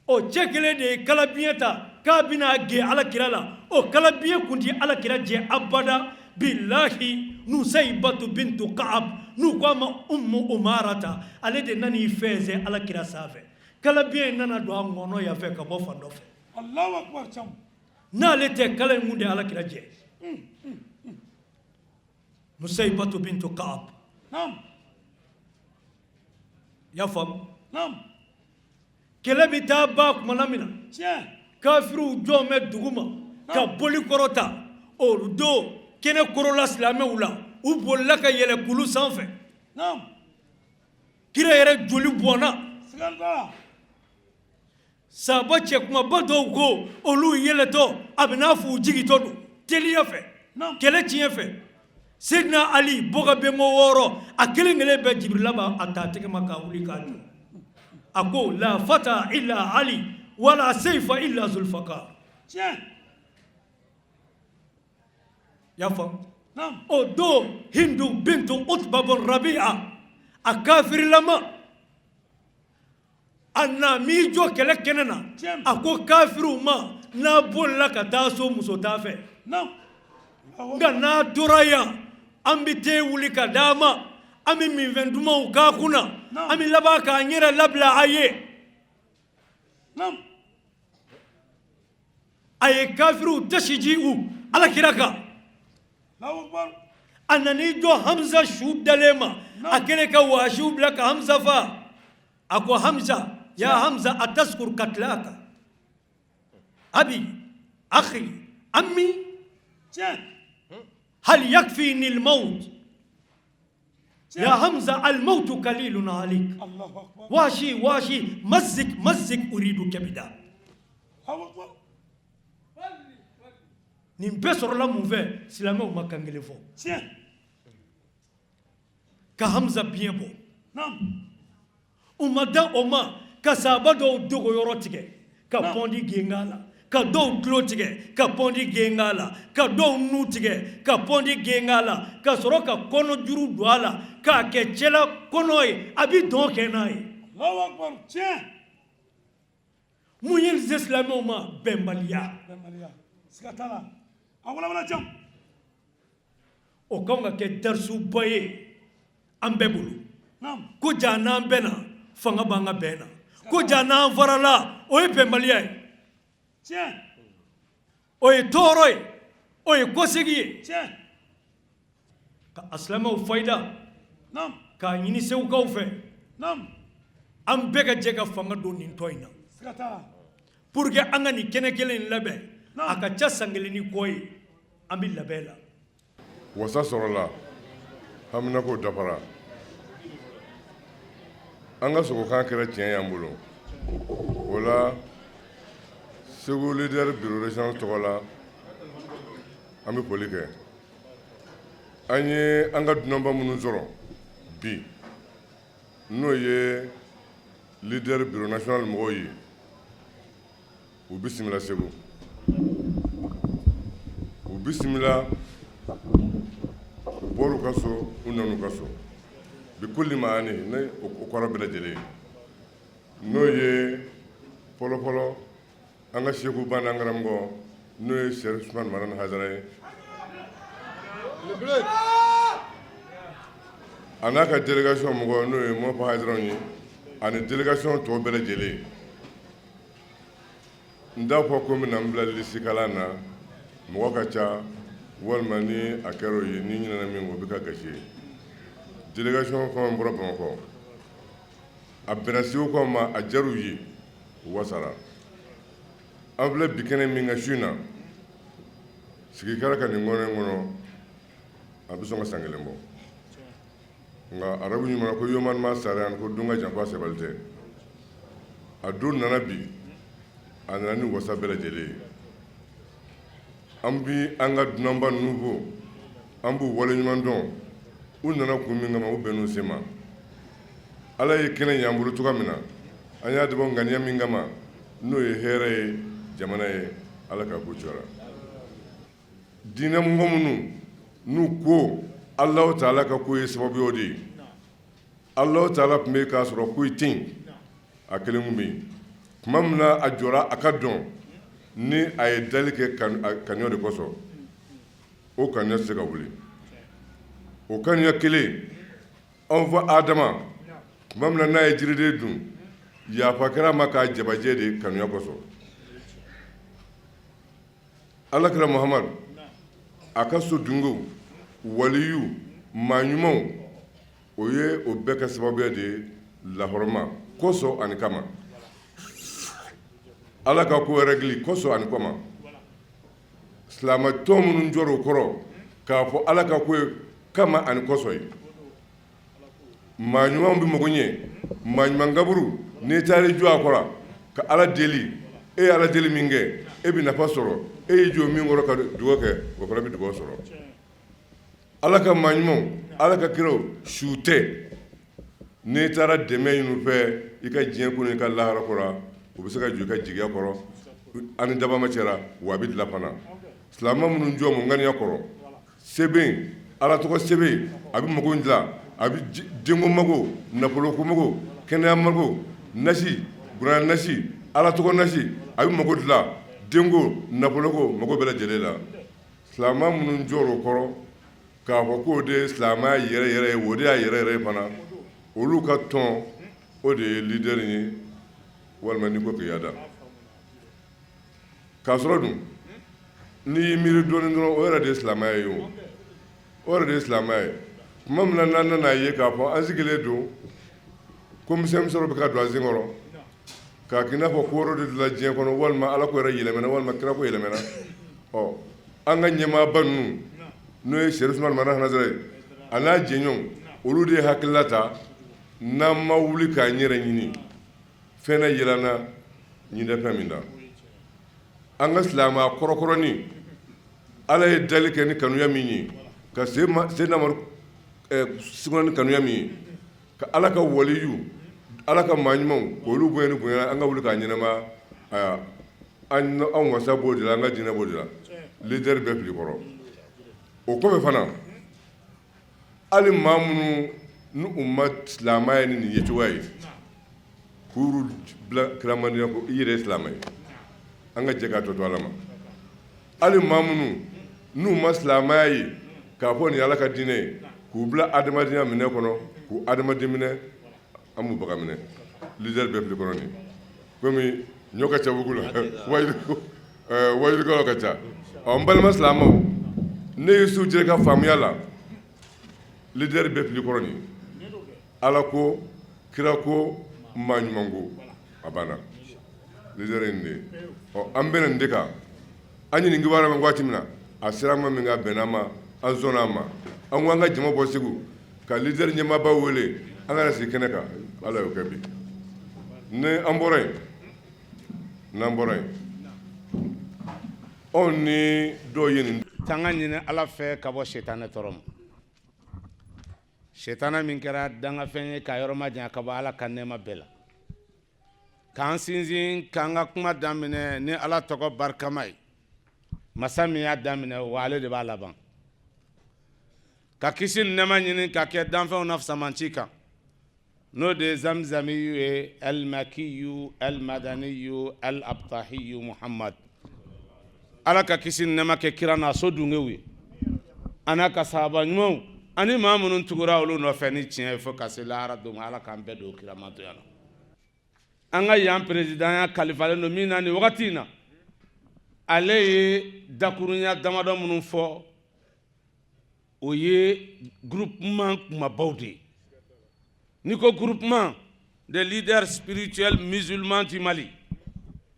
O cɛ kelen de ye kalabiɲɛ ta k'a bɛna gen Ala kira la. O kalabiɲɛ kun tɛ Ala kira jɛ abada. Bilahi, Nusayibatu bintu Kaab, n'u ko a ma Umu Umarata, ale de nan'i fɛnsɛn Ala kira sanfɛ. Kalabiɲɛ in nana don a ŋɔnɔ yan fɛ ka bɔ fan dɔ fɛ. N'ale tɛ, kala in kun tɛ Ala kira jɛ. Nusayibatu bintu Kaab, i y'a faamu? Kɛlɛ bɛ taa ban kumana min na, kafiriw jɔn bɛ dugu ma ka boli kɔrɔta. O don kɛnɛ kɔrɔla silamɛw la, u bolila ka yɛlɛ kulu sanfɛ. Kira yɛrɛ joli bɔnna. Saba cɛ kumaba dɔw ko olu yɛlɛtɔ, a bɛ n'a fɔ u jigintɔ don teliya fɛ, kɛlɛ tiɲɛ fɛ. Seydina Ali bɔ ka bɛnko 6, a kelen kelen bɛɛ, Jibirila b'a ta tɛgɛ ma k'a wuli k'a jɔ. A ko: la fata illa Ali wala seifa illa Zulfakar. I y'a faamu? O don, Hindu bintu Utba bun Rabia, a kafirilama, a na m'i jɔ kɛlɛ kɛnɛ na. A ko kafiriw ma: n'a bolila ka taa so, muso t'a fɛ, nka n'a tora yan, an bɛ te wuli ka d'a ma, an bɛ minfɛn dumanw k'a kunna, an bɛ laban k'an yɛrɛ labila a ye. A ye kafiriw tasiji u Ala kira kan. A nan'i jɔ Hamza su dalen ma. A kɛlen ka wasiw bila ka Hamza fa, a ko: Hamza, ya Hamza, ataskur katlaka abi akhi ammi, hal yakfini almaut ya Hamza? Almautu qalilun alik. Washi, washi, mazzik mazzik, uridu kabida. Nin bɛɛ sɔrɔla mun fɛ? Silamɛw ma kan kelen fɔ ka Hamza biɲɛ bɔ. U ma dan o ma, ka saba dɔw dogo yɔrɔ tigɛ ka pɔndi gengen la, ka dɔw tulo tigɛ ka pɔndi gengen la, ka dɔw nu tigɛ ka pɔndi gengen la, ka sɔrɔ ka kɔnɔjuru don a la k'a kɛ cɛla kɔnɔ ye, a bɛ dɔn kɛ n'a ye. Mun ye se silamɛw ma? Bɛnbaliya. O kan ka kɛ darisuba ye an bɛɛ bolo. Ko ja n'an bɛnna, fanga b'an ka bɛn na. Ko ja n'an farala, o ye bɛnbaliya ye, o ye tɔɔrɔ ye, o ye kɔsegi ye ka a silamɛw fayida k'a ɲini Segukaw fɛ. An bɛɛ ka jɛ ka fanga don nin tɔ in na pour que an ka nin kɛnɛ kelen in labɛn. A ka ca san kelen ni kɔ ye an bɛ labɛn la. Wasa sɔrɔla, haminako dafara, an ka sogokan kɛra tiɲɛ y'an bolo. O la, Segu leader bureau régional tɔgɔ la, an bɛ foli kɛ. An ye an ka dunanba minnu sɔrɔ bi, n'o ye leader bureau national mɔgɔw ye, u bisimila Segu, u bisimila. U bɔr'u ka so, u nan'u ka so bi kulli maani ne o kɔrɔ bɛɛ lajɛlen ye, n'o ye fɔlɔfɔlɔ an ka sekuba n'an karamɔgɔ, n'o ye Sɛrifu Usumani Madani Hayidara ye, a n'a ka délégation mɔgɔ, n'o ye Mɔfa Hayidaraw ye, ani délégation tɔw bɛɛ lajɛlen. N t'a fɔ ko n bɛna n bila lisikalan na, mɔgɔ ka ca, walima ni a kɛra o ye, ni ɲinɛna min kɔ, o bɛ ka gasi ye. Délégation fɛn bɔra Bamakɔ, a bɛnna Segukaw ma, a diyar'u ye, u wasara. An filɛ bi kɛnɛ min kan su in na, sigi kɛra ka nin kɔnɔ in kɔnɔ, a bɛ sɔn ka san kelen bɔ. Nka arabu ɲuman ko yoman ma sariya ko don ka jan ko a sabali tɛ. A don nana bi, a nana ni wasa bɛɛ lajɛlen ye. An bi an ka dunanba ninnu fo, an b'u waleɲuman dɔn. U nana kun min kama, u bɛnn'u sen ma. Ala ye kɛnɛ ɲ'an bolo cogoya min na, an y'a dabɔ ŋaniya min kama, n'o ye hɛrɛ ye jamana ye, Ala ka ko cɛra. Diinɛ mɔgɔ minnu n'u ko Alahu taala ka ko ye sababu o de ye. Alahu taala tun bɛ yen k'a sɔrɔ foyi tɛ yen, a kelen tun bɛ yen. Tuma min na a jɔra a ka dɔn ni a ye dali kɛ kanuya de kosɔn, o kanuya tɛ se ka wuli. O kanuya kelen, an fa Adama, tuma min na n'a ye jiriden dun, yafa kɛra a ma k'a jabajɛ de kanuya kosɔn. Alakira Muhamadu, a ka so dungew, waliyu, maa ɲumanw, o ye o bɛɛ ka sababuya de ye lahɔrɔma kosɔn ani kama. Ala ka ko règle kosɔn ani kama. Silamɛtɔn minnu jɔra o kɔrɔ k'a fɔ Ala ka ko ye kama ani kosɔn ye. Maa ɲumanw bɛ mago ɲɛ, maa ɲuman kaburu n'i taara i jɔ a kɔrɔ ka Ala deli, e ye Ala deli min kɛ, e bɛ nafa sɔrɔ, e y'i jɔ min kɔrɔ ka dugawu kɛ, o fana bɛ dugawu sɔrɔ. Ala ka maa ɲumanw, Ala ka kiraw su tɛ, n'i taara dɛmɛ ɲini u fɛ i ka diɲɛ ko n'i ka lahara ko la, u bɛ se ka jɔ i ka jigiya kɔrɔ, an ni dabama cɛla, wa a bɛ dilan fana. Silamɛ minnu jɔ mun ŋaniya kɔrɔ, sɛbɛn, Ala tɔgɔ sɛbɛn, a bɛ mago dilan, a bɛ denko mago, nafoloko mago, kɛnɛya mago, nasi, kuranɛ nasi, Ala tɔgɔ nasi, a bɛ mago dilan, denko, nafoloko, mago bɛɛ lajɛlen la. Silamɛ minnu jɔra o kɔrɔ k'a fɔ k'o de ye silamɛya yɛrɛ yɛrɛ ye, o de y'a yɛrɛ yɛrɛ ye fana, olu ka tɔn o de ye leader ye, walima n'i ko qiyada. K'a sɔrɔ dun n'i y'i miiri dɔɔnin dɔrɔn, o yɛrɛ de ye silamɛya ye, o o yɛrɛ de ye silamɛya ye. Tuma min na n'an nana ye k'a fɔ an sigilen don ko misɛnmisɛnw bɛ ka don an sen kɔrɔ k'a k'i n'a fɔ ko wɛrɛ de donna diɲɛ kɔnɔ, walima Ala ko yɛrɛ yɛlɛmana, walima kira ko yɛlɛmana. Ɔ an ka ɲɛmaaba ninnu, n'o ye Serifu Usumani Madani Hayidara ye, a n'a jɛɲɔgɔnw, olu de ye hakilila ta n'an ma wuli k'an yɛrɛ ɲini, fɛn na yɛlɛna ɲin tɛ fɛn min na. An ka silamɛya kɔrɔkɔrɔnin, Ala ye dali kɛ ni kanuya min ye, ka Seyidina Umaru sugandi ni kanuya min ye, ka Ala ka waliyu, Ala ka maa ɲumanw, k'olu bonya ni bonya, an ka wuli k'a ɲɛnama. An wasa b'o de la, an ka diinɛ b'o de la. Leader bɛɛ fili kɔrɔ. O kɔfɛ fana, hali maa minnu ni u ma silamɛya ye ni nin ye cogoya ye, k'u bila kiramandiya ko i yɛrɛ ye silamɛ ye, an ka jɛ k'a tɔ to Ala ma. Hali maa minnu n'u ma silamɛya ye k'a fɔ nin Ala ka diinɛ ye, k'u bila adamadenya minɛ kɔnɔ, k'u adamaden minɛ, an b'u baga minɛ. Leader bɛɛ fili kɔrɔ nin komi ɲɔ ka ca bugu la, wajulikɛlaw ka ca. Ɔ n balima silamɛw, ne ye su jɛ ka faamuya la, leader bɛɛ fili kɔrɔ nin. Ala ko, kira ko, maa ɲuman ko, a banna. Leader ye nin de ye. Ɔ an bɛna nin de kan. An ye nin kibaruya mɛn waati min na, a sera ma min ka bɛn an ma, an sɔnna a ma. An ko an ka jama bɔ Segu ka leader ɲɛmaaba wele, an kana sigi kɛnɛ kan. Ala y'o kɛ bi. Ni an bɔra yen, n'an bɔra yen, anw ni dɔw ye nin tanga ɲini Ala fɛ ka bɔ sitanɛ tɔɔrɔ ma. Sitanɛ min kɛra dangafɛn ye k'a yɔrɔ majanya ka bɔ Ala ka nɛɛma bɛɛ la. K'an sinsin k'an ka kuma daminɛ ni Ala tɔgɔ barikama ye, masa min y'a daminɛ wa ale de b'a laban. Ka kisi ni nɛɛma ɲini ka kɛ danfɛnw na fisamanci kan, n'o de ye zamzamiyu ye, almakiyu almadaniyu alabtahiyu muhammad. Ala ka kisi ni nɛɛma kɛ kira n'a so dungew ye, a n'a ka sahaba ɲumanw ani maa minnu tugura olu nɔfɛ ni tiɲɛ ye fo ka se lahara don ma. Ala k'an bɛɛ don kira mantonya la. An ka yan perezidanya kalifalen don min na nin wagati in na, ale ye dakurunya damadɔ minnu fɔ, o ye groupement kumabaw de ye. N'i ko groupement des leaders spirituels musulmans du Mali,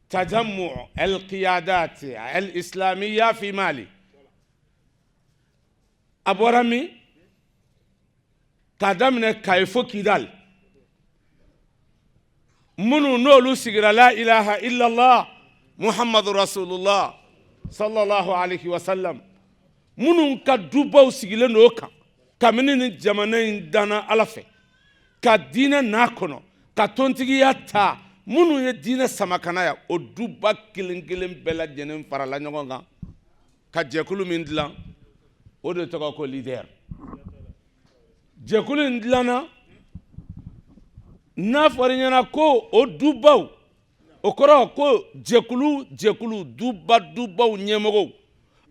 Tajamu el Qiyadat el Islamiyya fi Mali, a bɔra min? K'a daminɛ Kayi fo Kidal, minnu n'olu sigira la ilaha illallah muhammadu rasulullah sallallahu alaihi wasallam, minnu ka dubaw sigilen don o kan kabini ni jamana in danna Ala fɛ, ka diinɛ n'a kɔnɔ, ka tontigiya ta, minnu ye diinɛ sama ka na yan, o duba kelen kelen bɛɛ lajɛlen farala ɲɔgɔn kan ka jɛkulu min dilan, o de tɔgɔ ko leader. Jɛkulu in dilanna n'a fɔra i ɲɛna ko o dubaw, o kɔrɔ ko jɛkulu jɛkulu duba dubaw ɲɛmɔgɔw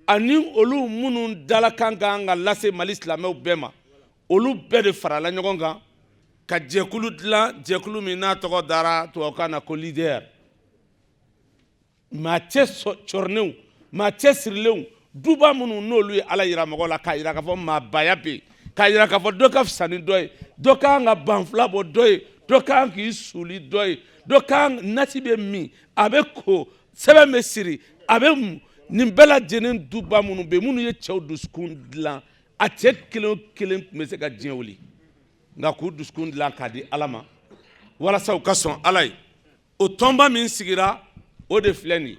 ani olu minnu dalakan kan ka lase Mali silamɛw bɛɛ ma, olu bɛɛ de farala ɲɔgɔn kan ka jɛkulu dilan, jɛkulu min n'a tɔgɔ dara tubabukan na ko leader. Maa cɛ cɔrinenw, maa cɛ sirilenw, duba minnu n'olu ye Ala yira mɔgɔw la, k'a yira k'a fɔ maabaya bɛ yen, k'a yira k'a fɔ dɔ ka fisa ni dɔ ye, dɔ ka kan ka banfula bɔ dɔ ye, dɔ ka kan k'i suli dɔ ye, dɔ ka kan nasi bɛ min, a bɛ ko, sɛbɛn bɛ siri, a bɛ mun. Nin bɛɛ lajɛlen duba minnu bɛ yen, minnu ye cɛw dusukun dilan, a cɛ kelen o kelen tun bɛ se ka diɲɛ wuli, nka k'u dusukun dilan k'a di Ala ma walasa u ka sɔn Ala ye. O tɔnba min sigira, o de filɛ nin ye.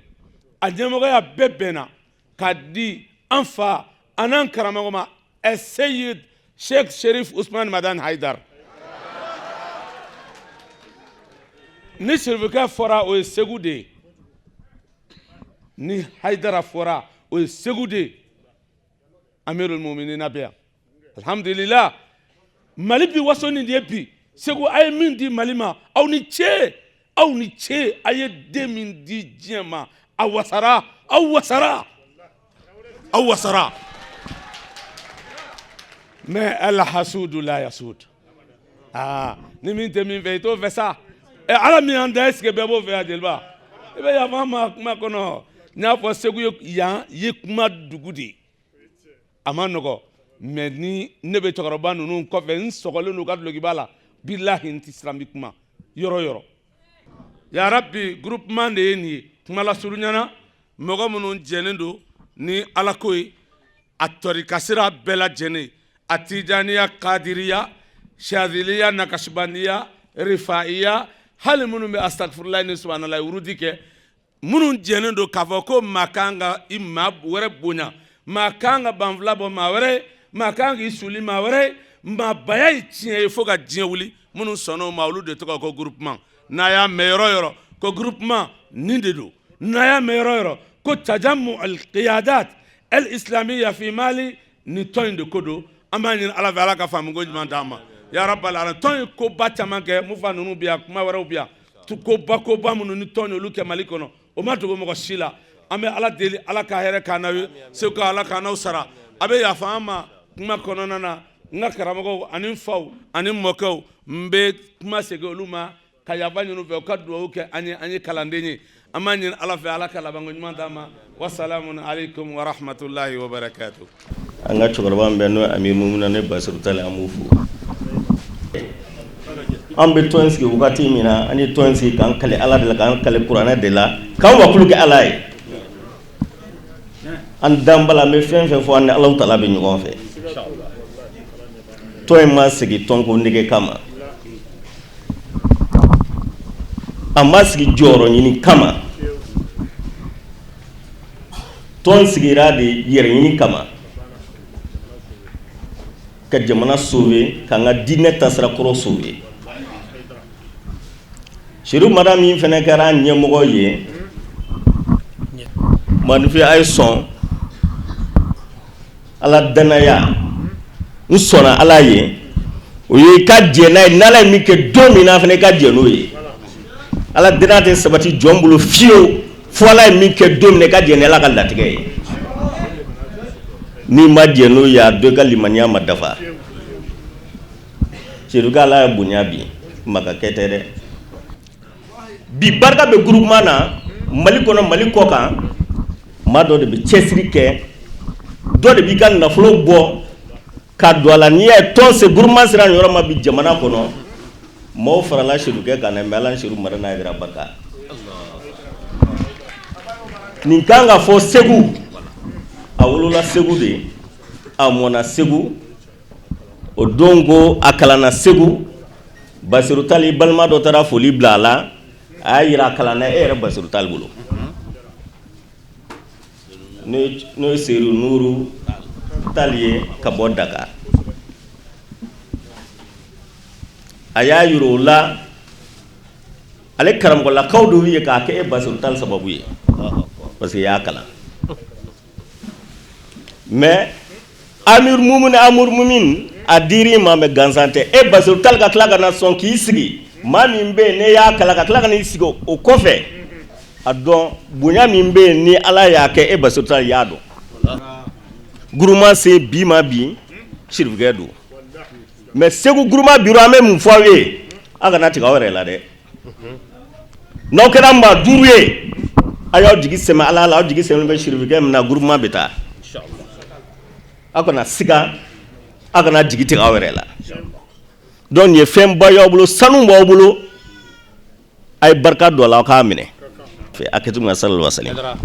A ɲɛmɔgɔya bɛɛ bɛnna k'a di an fa an'an karamɔgɔ ma, Seyid Sheikh Sherif Usman Madani Haidara. Ni Serifukɛ fɔra, o ye Segu de ye. Ni Haidara fɔra, o ye Segu de ye. Amirul Muminina bɛ yan, alhamdulillah. Mali bi waso nin de ye bi. Segu, a ye min di Mali ma, aw ni ce, aw ni ce. A ye den min di diɲɛ ma, a wasara, aw wasara, aw wasara. Mais al hasudu la yasud. Aa, ni min tɛ min fɛ, i t'o fɛ sa. Ɛ, Ala min y'an da, est-ce que bɛɛ b'o fɛ yan? Jeliba, i bɛ yafa n ma kuma kɔnɔ. N y'a fɔ, Segu ye yan ye kuma dugu de ye, a ma nɔgɔ. Mais ni ne bɛ cɛkɔrɔba ninnu kɔfɛ, n sɔgɔlen don u ka dulokiba la, bilahi n tɛ siran, n bɛ kuma yɔrɔ yɔrɔ. Ya Rabbi, groupement de ye nin ye. Kuma lasurunya na, mɔgɔ minnu jɛnnen don ni Ala ko ye, a tɔrika sira bɛɛ lajɛlen, a tijaniya, kadiriya, shadiliya, nakasibandiya, rifaiya, hali minnu bɛ astagfirulayi ni subahanallahi wurudi kɛ, minnu jɛnnen don k'a fɔ ko maa kan ka i maa wɛrɛ bonya, maa kan ka banfula bɔ maa wɛrɛ, maa kan k'i suli maa wɛrɛ, maabaya ye tiɲɛ ye fo ka diɲɛ wuli, minnu sɔnna o ma, olu de tɔgɔ ko groupement. N'a y'a mɛn yɔrɔ yɔrɔ ko groupement, nin de don. N'a y'a mɛn yɔrɔ yɔrɔ ko tajamu alqiyadat al islamiyya fi Mali, nin tɔn in de ko don. An b'a ɲini Ala fɛ, Ala ka faamuko ɲuman d'an ma, ya rabbal alamin. Tɔn ye koba caman kɛ, mufa ninnu bɛ yan, kuma wɛrɛw bɛ yan, koba koba minnu ni tɔn y'olu kɛ Mali kɔnɔ, o ma dogo mɔgɔ si la. An bɛ Ala deli, Ala ka hɛrɛ k'an n'aw ye. Segu, Ala k'an n'aw sara. A bɛ yafa an ma kuma kɔnɔna na. N ka karamɔgɔw ani n faw ani n mɔkɛw, n bɛ kuma segin olu ma ka yafa ɲini u fɛ, u ka dugawu kɛ an ye. An ye kalanden ye. An b'a ɲini Ala fɛ, Ala ka labanko ɲuman d'an ma. Wasalamu aleykum wa rahmatulahi wa barakatu. An ka cɛkɔrɔba min bɛ n'o ye Amir Mumina, ne Basiru Tali, an b'u fo. An bɛ tɔn in sigi wagati min na, an ye tɔn in sigi k'an kali Ala de la, k'an kali kuranɛ de la, k'an wakulu kɛ Ala ye. An dan bala, an bɛ fɛn fɛn fɔ, an ni Alahu taala bɛ ɲɔgɔn fɛ. Tɔn in ma sigi tɔnko nege kama, a ma sigi jɔyɔrɔ ɲini kama. Tɔn sigira de yɛrɛ ɲini kama, ka jamana sauver, k'an ka diinɛ taasira kɔrɔ sauver. Seru Mada min fana kɛra ɲɛmɔgɔ ye, maninfin, a ye sɔn Ala danaya. N sɔnna Ala ye, o ye i ka jɛn n'a ye. N'Ala ye min kɛ don min na fana, i ka jɛn n'o ye. Ala danaya tɛ sabati jɔn bolo fiyewu fo Ala ye min kɛ don min na, i ka jɛn ni Ala ka latigɛ ye. N'i ma jɛn n'o ye, a dɔn i ka limaniya ma dafa. Sedu ka Ala ye bonya bi maka kɛ tɛ dɛ. Bi barika bɛ groupement na Mali kɔnɔ, Mali kɔ kan. Maa dɔ de bɛ cɛsiri kɛ, dɔ de b'i ka nafolo bɔ ka don a la. N'i y'a ye tɔn se groupement sera nin yɔrɔ ma bi jamana kɔnɔ, maaw farala Sedukɛ kan dɛ, mais Ala ni Sedu Madani Hayidara barika. Nin kan ka fɔ Segu, a wolola Segu de, a mɔna Segu, o don ko a kalanna Segu. Basiru Tali balima dɔ taara foli bila a la, a y'a jira a kalanna e yɛrɛ Basiru Tali bolo, n'o ye Sedu Nuru Tali ye ka bɔ Dakar. A y'a jira o la, ale karamɔgɔlakaw dɔw ye k'a kɛ e Basiru Tali sababu ye, parce que i y'a kalan. Mais Amir Mumini, Amir Mumini A dir'i ma mais gansan tɛ. E Basiru Tali ka tila ka na sɔn k'i sigi, maa min bɛ yen n'e y'a kalan ka tila ka n'i sigi o kɔfɛ, a dɔn bonya min bɛ yen ni Ala y'a kɛ e Basiru Tali y'a dɔn. Groupement se bi ma bi sirifukɛ don, mais Segu groupement bureau, an bɛ mun fɔ aw ye? Aw kana tigɛ aw yɛrɛ la dɛ. N'aw kɛra maa duuru ye, a y'aw jigi sɛmɛ Ala la, aw jigi sɛmɛ bɛ sirifukɛ min na, groupement bɛ taa. Aw kana siga, aw kana jigi tigɛ aw yɛrɛ la. Donc nin ye fɛnba y'aw bolo, sanu b'aw bolo, a ye barika don a la, aw k'a minɛ a kɛcogo la. Sallallahu alaihi wasallam.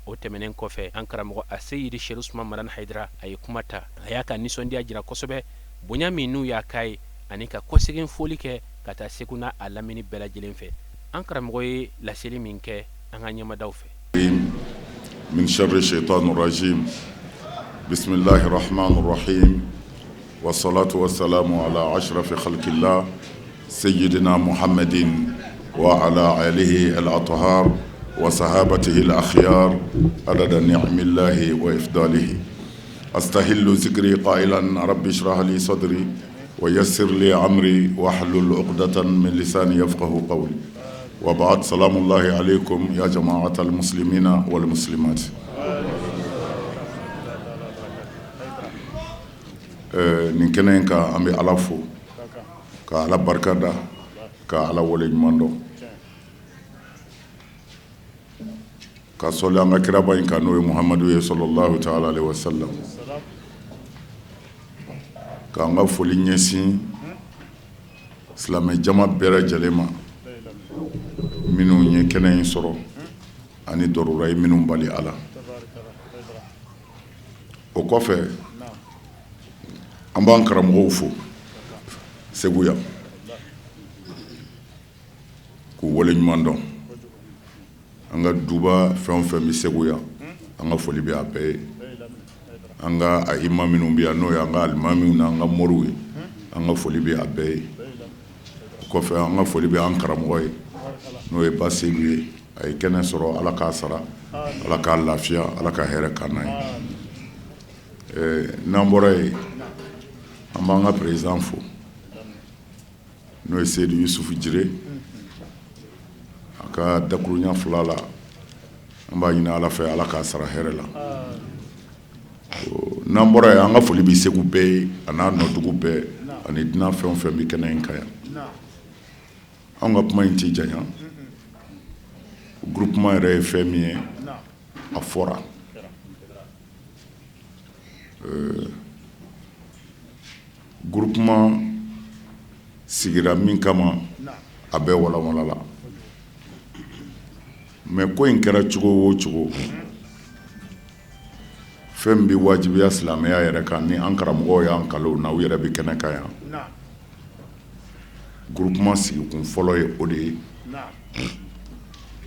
O tɛmɛnen kɔfɛ, an karamɔgɔ Aseyidi Sɛki Usman Madani Hayidara, a ye kuma ta, a y'a ka nisɔndiya jira kosɛbɛ bonya min n'u y'a k'a ye, ani ka kɔsegin foli kɛ ka taa Segu n'a a lamini bɛɛ lajɛlen fɛ. An karamɔgɔ ye laseli min kɛ an ka ɲɛmadaw fɛ. Min sharri shaytanir rajim bismillahir rahmanir rahim wassalatu wassalamu ala ashrafi khalqillah sayyidina muhammadin wa ala alihi al-athhar wa sahabatihi al-akhyar adada ni'amillahi wa ifdalihi astahillu zikri qailan rabbi shrah li sadri wa yassir li amri wahlul uqdatan min lisani yafqahu qawli wa ba'd salamullahi alaykum ya jama'atal muslimina wal muslimat. Nin kɛnɛ in kan, an bɛ Ala fo ka Ala barika da, ka Ala wale ɲuman dɔn, ka sɔli an ka kiraba in kan, n'o ye Muhamadu ye sallallahu ta'ala alaihi wa sallam, k'an ka foli ɲɛsin silamɛ jama bɛɛ lajɛlen ma, minnu ye kɛnɛ in sɔrɔ ani dɔrɔra ye minnu bali a la. O kɔfɛ, an b'an karamɔgɔw fo Segu yan k'u wale ɲuman dɔn. An ka duba fɛn o fɛn bɛ Segu yan, an ka foli bɛ a bɛɛ ye. An ka ayima minnu bɛ yan, n'o ye an ka alimamiw n'an ka moriw ye, an ka foli bɛ a bɛɛ ye. O kɔfɛ, an ka foli bɛ an karamɔgɔ ye, n'o ye Ba Sedu ye. A ye kɛnɛ sɔrɔ, Ala k'a sara, Ala k'a lafiya, Ala ka hɛrɛ k'an n'a ye. N'an bɔra yen, an b'an ka président fo, n'o ye Sedu Yusufu Jire. A ka dakurunya fila la, an b'a ɲini Ala fɛ, Ala k'a sara hɛrɛ la. N'an bɔra yen, an ka foli bɛ Segu bɛɛ ye, a n'a nɔdugu bɛɛ ani dunan fɛn o fɛn bɛ kɛnɛ in kan yan. An ka kuma in tɛ janya. Groupement yɛrɛ ye fɛn min ye, a fɔra. Groupement sigira min kama, a bɛɛ walawalala, mais ko in kɛra cogo o cogo, fɛn bɛ wajibiya silamɛya yɛrɛ kan ni an karamɔgɔw y'an kalan na, u yɛrɛ bɛ kɛnɛ kan yan. Groupement sigikun fɔlɔ ye o de ye,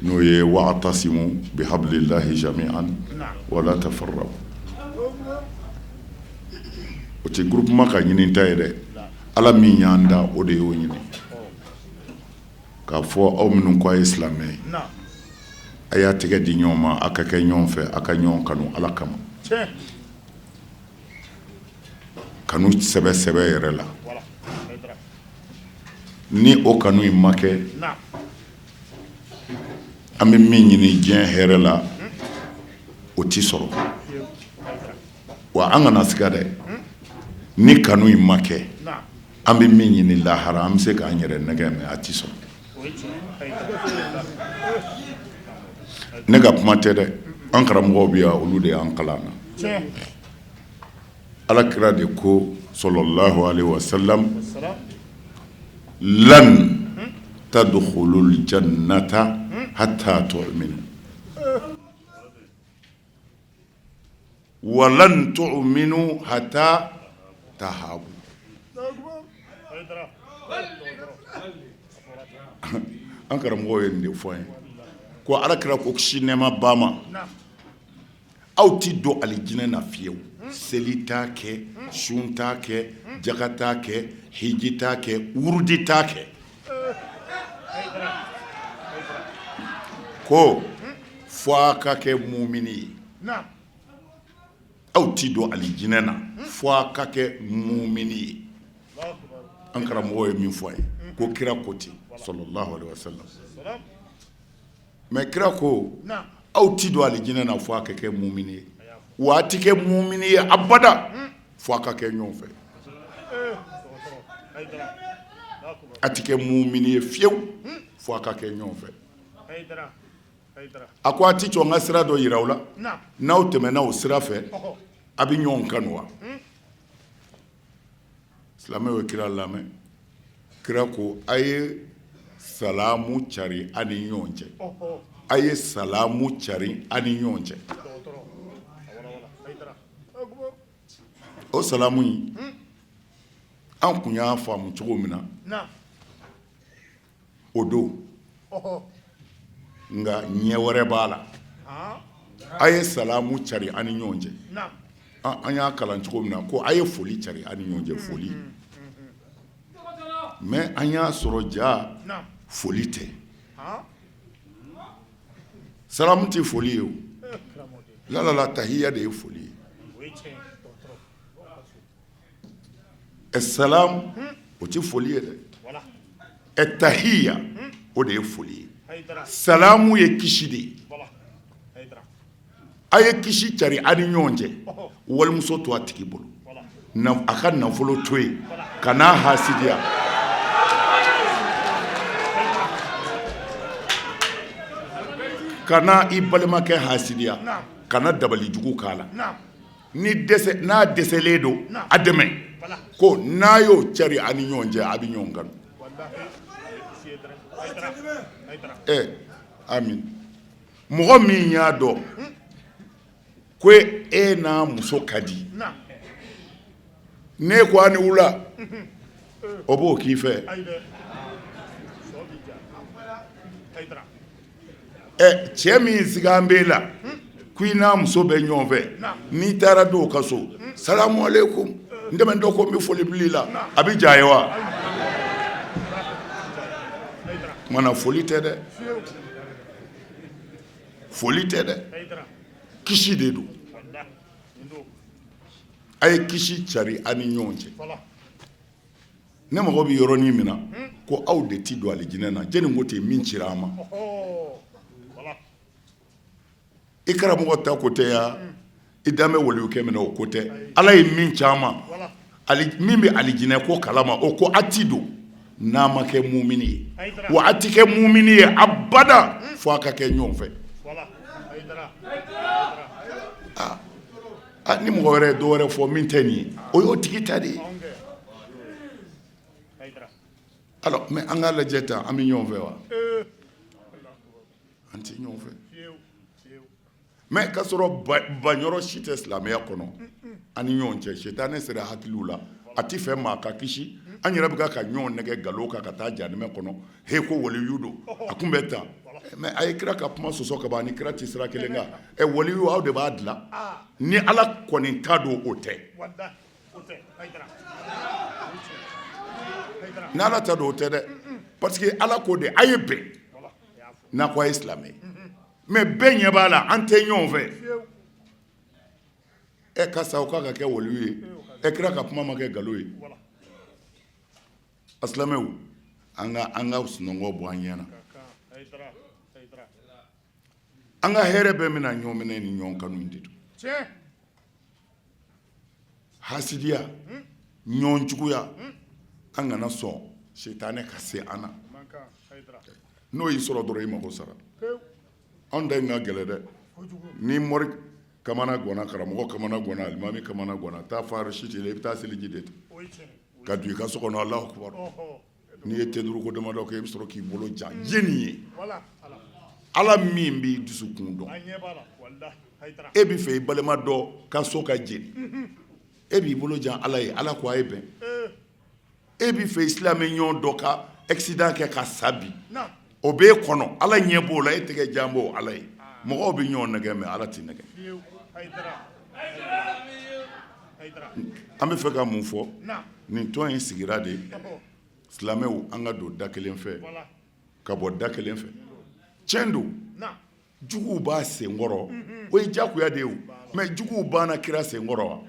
n'o ye wa'tasimu bihablillahi jami'an wala tafarraqu. O tɛ groupement ka ɲini ta ye dɛ. Ala min y'an da, o de y'o ɲini k'a fɔ aw minnu ko a ye silamɛ ye, a y'a tɛgɛ di ɲɔgɔn ma, a ka kɛ ɲɔgɔn fɛ, a ka ɲɔgɔn kanu Ala kama, kanu sɛbɛ sɛbɛ yɛrɛ la. Ni o kanu in ma kɛ, an bɛ min ɲini diɲɛ hɛrɛ la, o tɛ sɔrɔ. Wa an kana siga dɛ, ni kanu in ma kɛ, an bɛ min ɲini lahara, an bɛ se k'an yɛrɛ nɛgɛ, mais a tɛ sɔrɔ. Ne ka kuma tɛ dɛ, an karamɔgɔw bɛ yan, olu de y'an kalan na. Ala kira de ko sallallahu alaihi wasallam lan tadkhulul jannata hatta tu'minu wa lan tu'minu hatta tahabu. An karamɔgɔw ye nin de fɔ an ye ko ala kira ko kisi nɛɛma b'a ma, aw tɛ don alijinɛ na fiyewu, seli t'a kɛ, sun t'a kɛ, jaka t'a kɛ, hiji t'a kɛ, wurudi t'a kɛ, ko fo a ka kɛ mumini ye. Aw ti don alijinɛ na fo a ka kɛ mumini ye. An karamɔgɔ ye min fɔ a ye ko kira ko ten sallallahu alaihi wasallam. Mais kira ko aw ti don alijinɛ na fo a ka kɛ mumini ye, wa a ti kɛ mumini ye abada fo a ka kɛ ɲɔgɔn fɛ. A ti kɛ mumini ye fiyewu fo a ka kɛ ɲɔgɔn fɛ. A ko a ti jɔ n ka sira dɔ yira aw la, n'aw tɛmɛna o sira fɛ a bɛ ɲɔgɔn kanu wa? Silamɛw ye kira lamɛn. Kira ko a ye salamu cari a ni ɲɔgɔn cɛ, a ye salamu cari a ni ɲɔgɔn cɛ. O salamu in an kun y'a faamu cogo min na o don, nka ɲɛ wɛrɛ b'a la. A ye salamu cari an ni ɲɔgɔn cɛ, an y'a kalan cogo min na ko a ye foli cari an ni ɲɔgɔn cɛ, foli. Mais an y'a sɔrɔ ja foli tɛ, salamu tɛ foli ye o, lalala tahiya de ye foli ye. Ɛ salamu o tɛ foli ye dɛ, ɛ tahiya o de ye foli ye. Salamu ye kisi de ye. A ye kisi cari a ni ɲɔgɔn cɛ. Walimuso to a tigi bolo, a ka nafolo to yen, kan'a hasidiya. Kana i balimakɛ hasidiya, kana dabalijugu k'a la. Ni dɛsɛ n'a dɛsɛlen don, a dɛmɛ. Ko n'a y'o cari a ni ɲɔgɔn cɛ, a bɛ ɲɔgɔn kanu. Ɛ amin. Mɔgɔ min y'a dɔn ko e n'a muso ka di, n'e ko a ni wula, o b'o k'i fɛ. Ɛ cɛ min siga b'e la ko i n'a muso bɛ ɲɔgɔn fɛ, n'i taara don o ka so, salamu aleykum, n tɛmɛntɔ ko n bɛ foli bila i la, a bɛ diya a ye wa? Tuma na foli tɛ dɛ, foli tɛ dɛ, kisi de don. A ye kisi cari a ni ɲɔgɔn cɛ. Ne mago bɛ yɔrɔnin min na, ko aw de tɛ don alijinɛ na, jɛni ko ten min cira an ma. I karamɔgɔ ta ko tɛ ya, i dan bɛ waliyukɛ min na o ko tɛ. Ala ye min ci an ma, min bɛ alijinɛ ko kalama, o ko a ti don n'a ma kɛ mumini ye, wa a ti kɛ mumini ye abada fo a ka kɛ ɲɔgɔn fɛ. Aa ni mɔgɔ wɛrɛ ye dɔ wɛrɛ fɔ min tɛ nin ye, o y'o tigi ta de ye. Alors mais an k'a lajɛ tan, an bɛ ɲɔgɔn fɛ wa? An tɛ ɲɔgɔn fɛ. Mais k'a sɔrɔ banyɔrɔ si tɛ silamɛya kɔnɔ an ni ɲɔgɔn cɛ. Sitanɛ sera hakiliw la, a tɛ fɛ maa ka kisi. An yɛrɛ bɛ ka ɲɔgɔn nɛgɛ nkalon kan ka taa jahanama kɔnɔ. He ko waliyu don, a kun bɛ tan. Mais a ye kira ka kuma sɔsɔ ka ban, a ni kira tɛ sira kelen kan. Ɛ waliyu aw de b'a dilan, ni Ala kɔni ta don o tɛ. Ni Ala ta don o tɛ dɛ, parce que Ala ko de a ye bɛn n'a ko a ye silamɛ ye. Mais bɛɛ ɲɛ b'a la an tɛ ɲɔgɔn fɛ. Ɛ karisa o k'a ka kɛ waliyu ye, ɛ kira ka kuma ma kɛ nkalon ye. A silamɛw, an ka an ka sunɔgɔ bɔ an ɲɛ na. An ka hɛrɛ bɛɛ bɛna ɲɔgɔn minɛ ni ɲɔgɔn kanu de don. Hasidiya, ɲɔgɔn juguya, an kana sɔn sitanɛ ka se an na. N'o y'i sɔrɔ dɔrɔn i mago sara. Anw ta in ka gɛlɛn dɛ. Ni mori kamana ganna, karamɔgɔ kamana ganna, alimami kamana ganna, taa farisi la, i bɛ taa seliji de ta ka don i ka so kɔnɔ, Alahu akibaru. N'i ye te duuru ko damadɔ kɛ, i bɛ sɔrɔ k'i bolo jan jɛni ye. Ala min b'i dusukun dɔn, e bɛ fɛ i balima dɔ ka so ka jeni, e b'i bolo jan Ala ye, Ala ko a ye bɛn. E bɛ fɛ i silamɛ ɲɔgɔn dɔ ka accident kɛ ka sa bi, o b'e kɔnɔ, Ala ɲɛ b'o la, e tɛgɛ jan b'o Ala ye. Mɔgɔw bɛ ɲɔgɔn nɛgɛ mais Ala t'i nɛgɛ. An bɛ fɛ ka mun fɔ? Nin tɔn in sigira de silamɛw an ka don da kelen fɛ ka bɔ da kelen fɛ. Tiɲɛ don, juguw b'a senkɔrɔ, o ye diyagoya de ye. Mais juguw banna kira senkɔrɔ wa?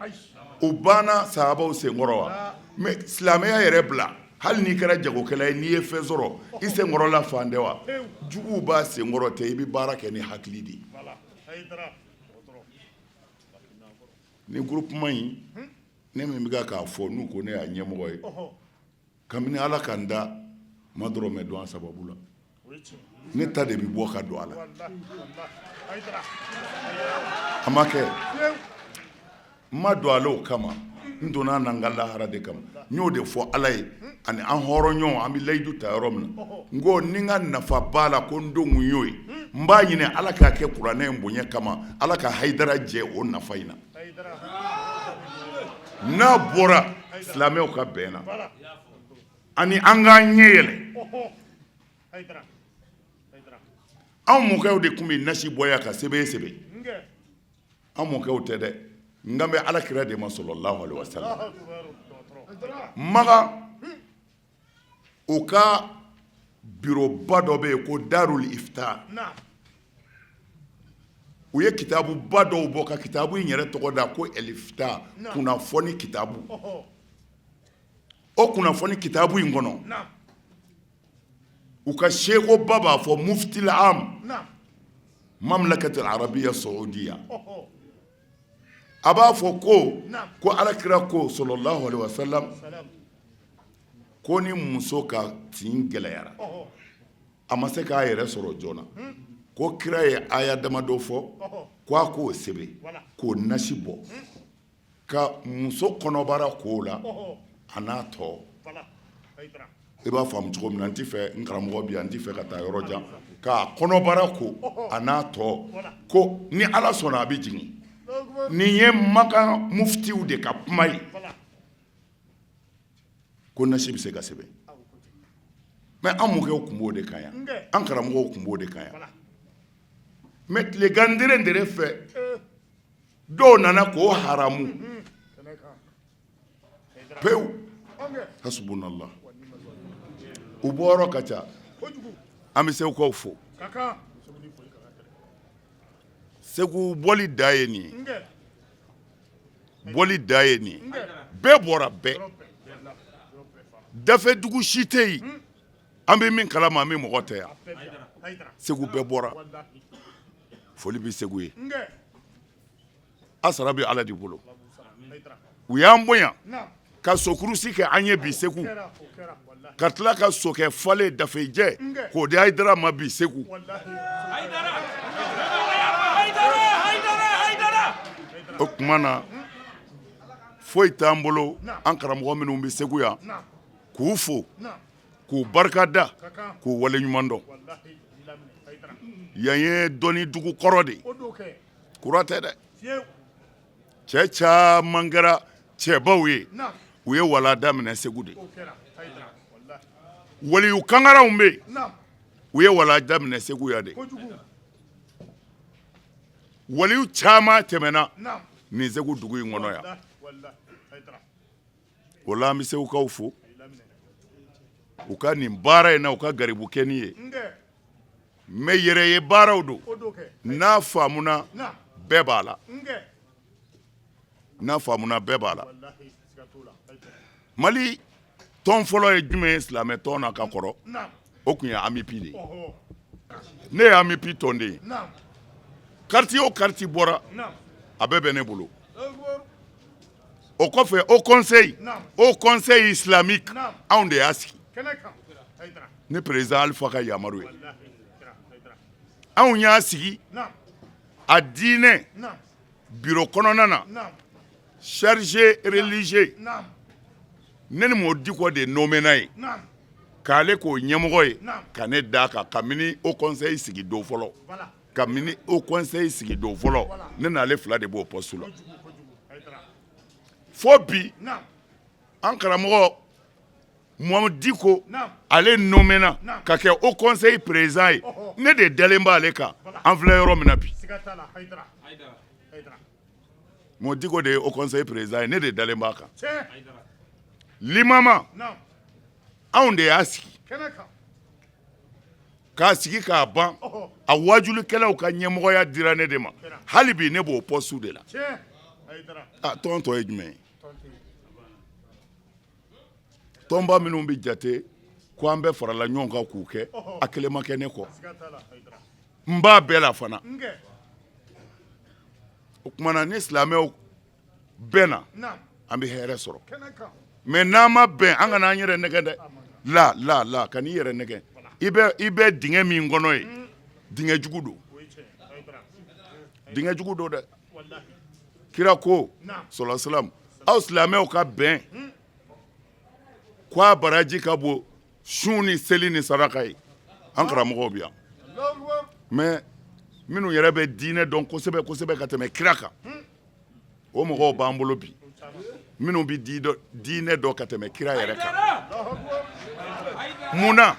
U banna sahabaw senkɔrɔ wa? Mais silamɛya yɛrɛ bila, hali n'i kɛra jagokɛla ye, n'i ye fɛn sɔrɔ, i senkɔrɔla fan tɛ wa? Juguw b'a senkɔrɔ tɛ, i bɛ baara kɛ ni hakili de ye. Ni groupement in, ne min bɛ k'a fɔ n'u ko ne y'a ɲɛmɔgɔ ye, kabini Ala ka n da ma dɔrɔmɛ dɔn a sababu la, ne ta de bɛ bɔ ka don a la. A ma kɛ, n ma don a la o kama, n donna a na n ka lahara de kama. N y'o de fɔ Ala ye ani an hɔrɔnɲɔgɔn, an bɛ layidu ta yɔrɔ min na, n ko ni n ka nafa b'a la, ko n don kun y'o ye, n b'a ɲini Ala k'a kɛ kuranɛ in bonya kama, Ala ka Hayidara jɛ o nafa in na. N'a bɔra silamɛw ka bɛn na ani an k'an ɲɛ yɛlɛ. Anw mɔkɛw de tun bɛ nasi bɔ yan ka sɛbɛn sɛbɛn. An mɔkɛw tɛ dɛ, n kan bɛ ala kira de ma sallallahu alaihi wasallam. Makan u ka bureauba dɔ bɛ yen ko Darul Ifta. U ye kitabuba dɔw bɔ ka kitabu in yɛrɛ tɔgɔ da ko Elifta, kunnafoni kitabu. O kunnafoni kitabu in kɔnɔ, u ka sekoba b'a fɔ, muftil am mamlakati arabiya saudiya, a b'a fɔ ko alakira ko sallallahu alaihi wasallam ko ni muso ka tin gɛlɛyara, a ma se k'a yɛrɛ sɔrɔ joona, ko kira ye aya damadɔ fɔ ko a k'o sɛbɛn k'o nasi bɔ ka muso kɔnɔbara k'o la a n'a tɔ. I b'a faamu cogo min na, n tɛ fɛ, n karamɔgɔ bi yan, n tɛ fɛ ka taa yɔrɔ jan, k'a kɔnɔbara ko a n'a tɔ, ko ni Ala sɔnna a bɛ jigin. Nin ye Makan muftiw de ka kuma ye ko nasi bɛ se ka sɛbɛn. Mais an mɔkɛw tun b'o de kan yan, an karamɔgɔw tun b'o de kan yan. Mais tilegan dere fɛ, dɔw nana k'o haramu pewu. Hasbunallah, u bɔyɔrɔ ka ca. An bɛ segukaw fo. Segu bɔli da ye nin ye, bɔli da ye nin ye. Bɛɛ bɔra, bɛɛ dafɛ dugu si tɛ yen an bɛ min kalama min mɔgɔ tɛ yan. Segu bɛɛ bɔra, foli bɛ Segu ye. A sara bɛ Ala de bolo. U y'an bonya ka sokurusi kɛ an ye bi Segu, ka tila ka sokɛ falen dafejɛ k'o di Hayidara ma bi Segu. O tuma na, foyi t'an bolo, an karamɔgɔ minnu bɛ Segu yan, k'u fo, k'u barika da, k'u waleɲuman dɔn. Yan ye dɔnni dugu kɔrɔ de ye, kura tɛ dɛ. Cɛ caman kɛra cɛbaw ye, u ye wala daminɛ Segu de. Waliyu kangaraw bɛ yen, u ye wala daminɛ Segu yan de. Waliyu caman tɛmɛna nin Segu dugu in kɔnɔ yan. O la an bɛ segukaw fo u ka nin baara in na, u ka garibu kɛ nin ye. Mais yɛrɛ ye baaraw don, n'a faamuna bɛɛ b'a la, n'a faamuna bɛɛ b'a la. Mali tɔn fɔlɔ ye jumɛn ye silamɛ tɔn na ka kɔrɔ? O tun ye AMUPI de ye. Ne ye AMUPI tɔnden ye. Carte o carte bɔra, a bɛɛ bɛ ne bolo. O kɔfɛ, haut conseil islamique, anw de y'a sigi ni président Alifa ka yamaru ye. Anw y'a sigi a diinɛ bureau kɔnɔna na, chargé religieux, ne ni Mɔ Diko de nommé ye k'ale k'o ɲɛmɔgɔ ye, ka ne d'a kan. Kabini haut conseil sigi don fɔlɔ, kabini haut conseil sigi don fɔlɔ, ne n'ale fila de b'o poste la fo bi. An karamɔgɔ Muhamadu Diko, ale nommé na ka kɛ haut conseil président ye. Ne de dalen b'ale kan. An filɛ yɔrɔ min na bi, Mɔ Diko de ye haut conseil président ye, ne de dalen b'a kan. Limama, anw de y'a sigi. K'a sigi k'a ban, a waajulikɛlaw ka ɲɛmɔgɔya dira ne de ma, hali bi ne b'o poste de la. A tɔn tɔ ye jumɛn ye? Tɔnba minnu bɛ jate ko an bɛɛ farala ɲɔgɔn kan k'u kɛ, a kelen ma kɛ ne kɔ. N b'a bɛɛ la fana. O tuma na ni silamɛw bɛnna, an bɛ hɛrɛ sɔrɔ. Mais n'an ma bɛn, an kana an yɛrɛ nɛgɛn dɛ. La la la, kan'i yɛrɛ nɛgɛn. I bɛ i bɛ dingɛ min kɔnɔ yen, dingɛ jugu don. Dingɛ jugu don dɛ. Kira ko sɔlɔ salam, aw silamɛw ka bɛn ko a baraji ka bon sun ni seli ni saraka ye. An karamɔgɔw bɛ yan, mais minnu yɛrɛ bɛ diinɛ dɔn kosɛbɛ kosɛbɛ ka tɛmɛ kira kan, o mɔgɔw b'an bolo bi, minnu bɛ diinɛ dɔn ka tɛmɛ kira yɛrɛ kan. Mun na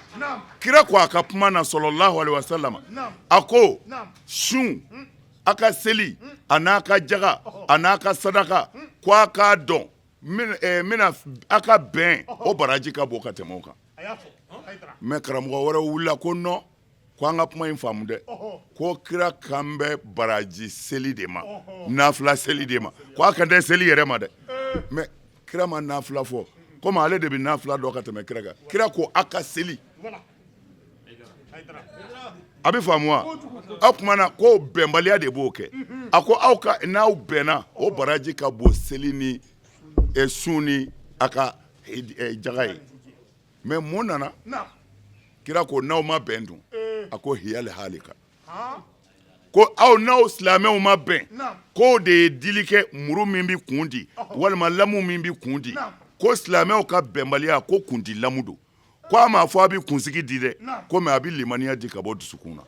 kira ko a ka kuma na sɔlɔlahu alaihi wasallam, a ko sun, a ka seli, a n'a ka jaga, a n'a ka sadaka, ko a k'a dɔn bɛna a ka bɛn, o baraji ka bon ka tɛmɛ o kan. Mais karamɔgɔ wɛrɛw wulila ko non, ko an ka kuma in faamu dɛ, ko kira kan bɛ baraji seli de ma, nafila seli de ma, ko a kan tɛ seli yɛrɛ ma dɛ. Mais kira ma nafila fɔ, komi ale de bɛ nafila dɔn ka tɛmɛ kira kan. Kira ko a ka seli, a bɛ faamu wa? Aw tuma na ko bɛnbaliya de b'o kɛ. A ko aw ka n'aw bɛnna, o baraji ka bon seli ni sun ni a ka jaga ye. Mais mun nana? Kira ko n'aw ma bɛn dun? A ko hiyal halika, ko aw n'aw silamɛw ma bɛn, k'o de ye dili kɛ muru min bɛ kun di walima lamu min bɛ kun di, ko silamɛw ka bɛnbaliya ko kundi lamu don. Ko a m'a fɔ a bɛ kunsigi di dɛ, ko mais a bɛ limaniya di ka bɔ dusukun na.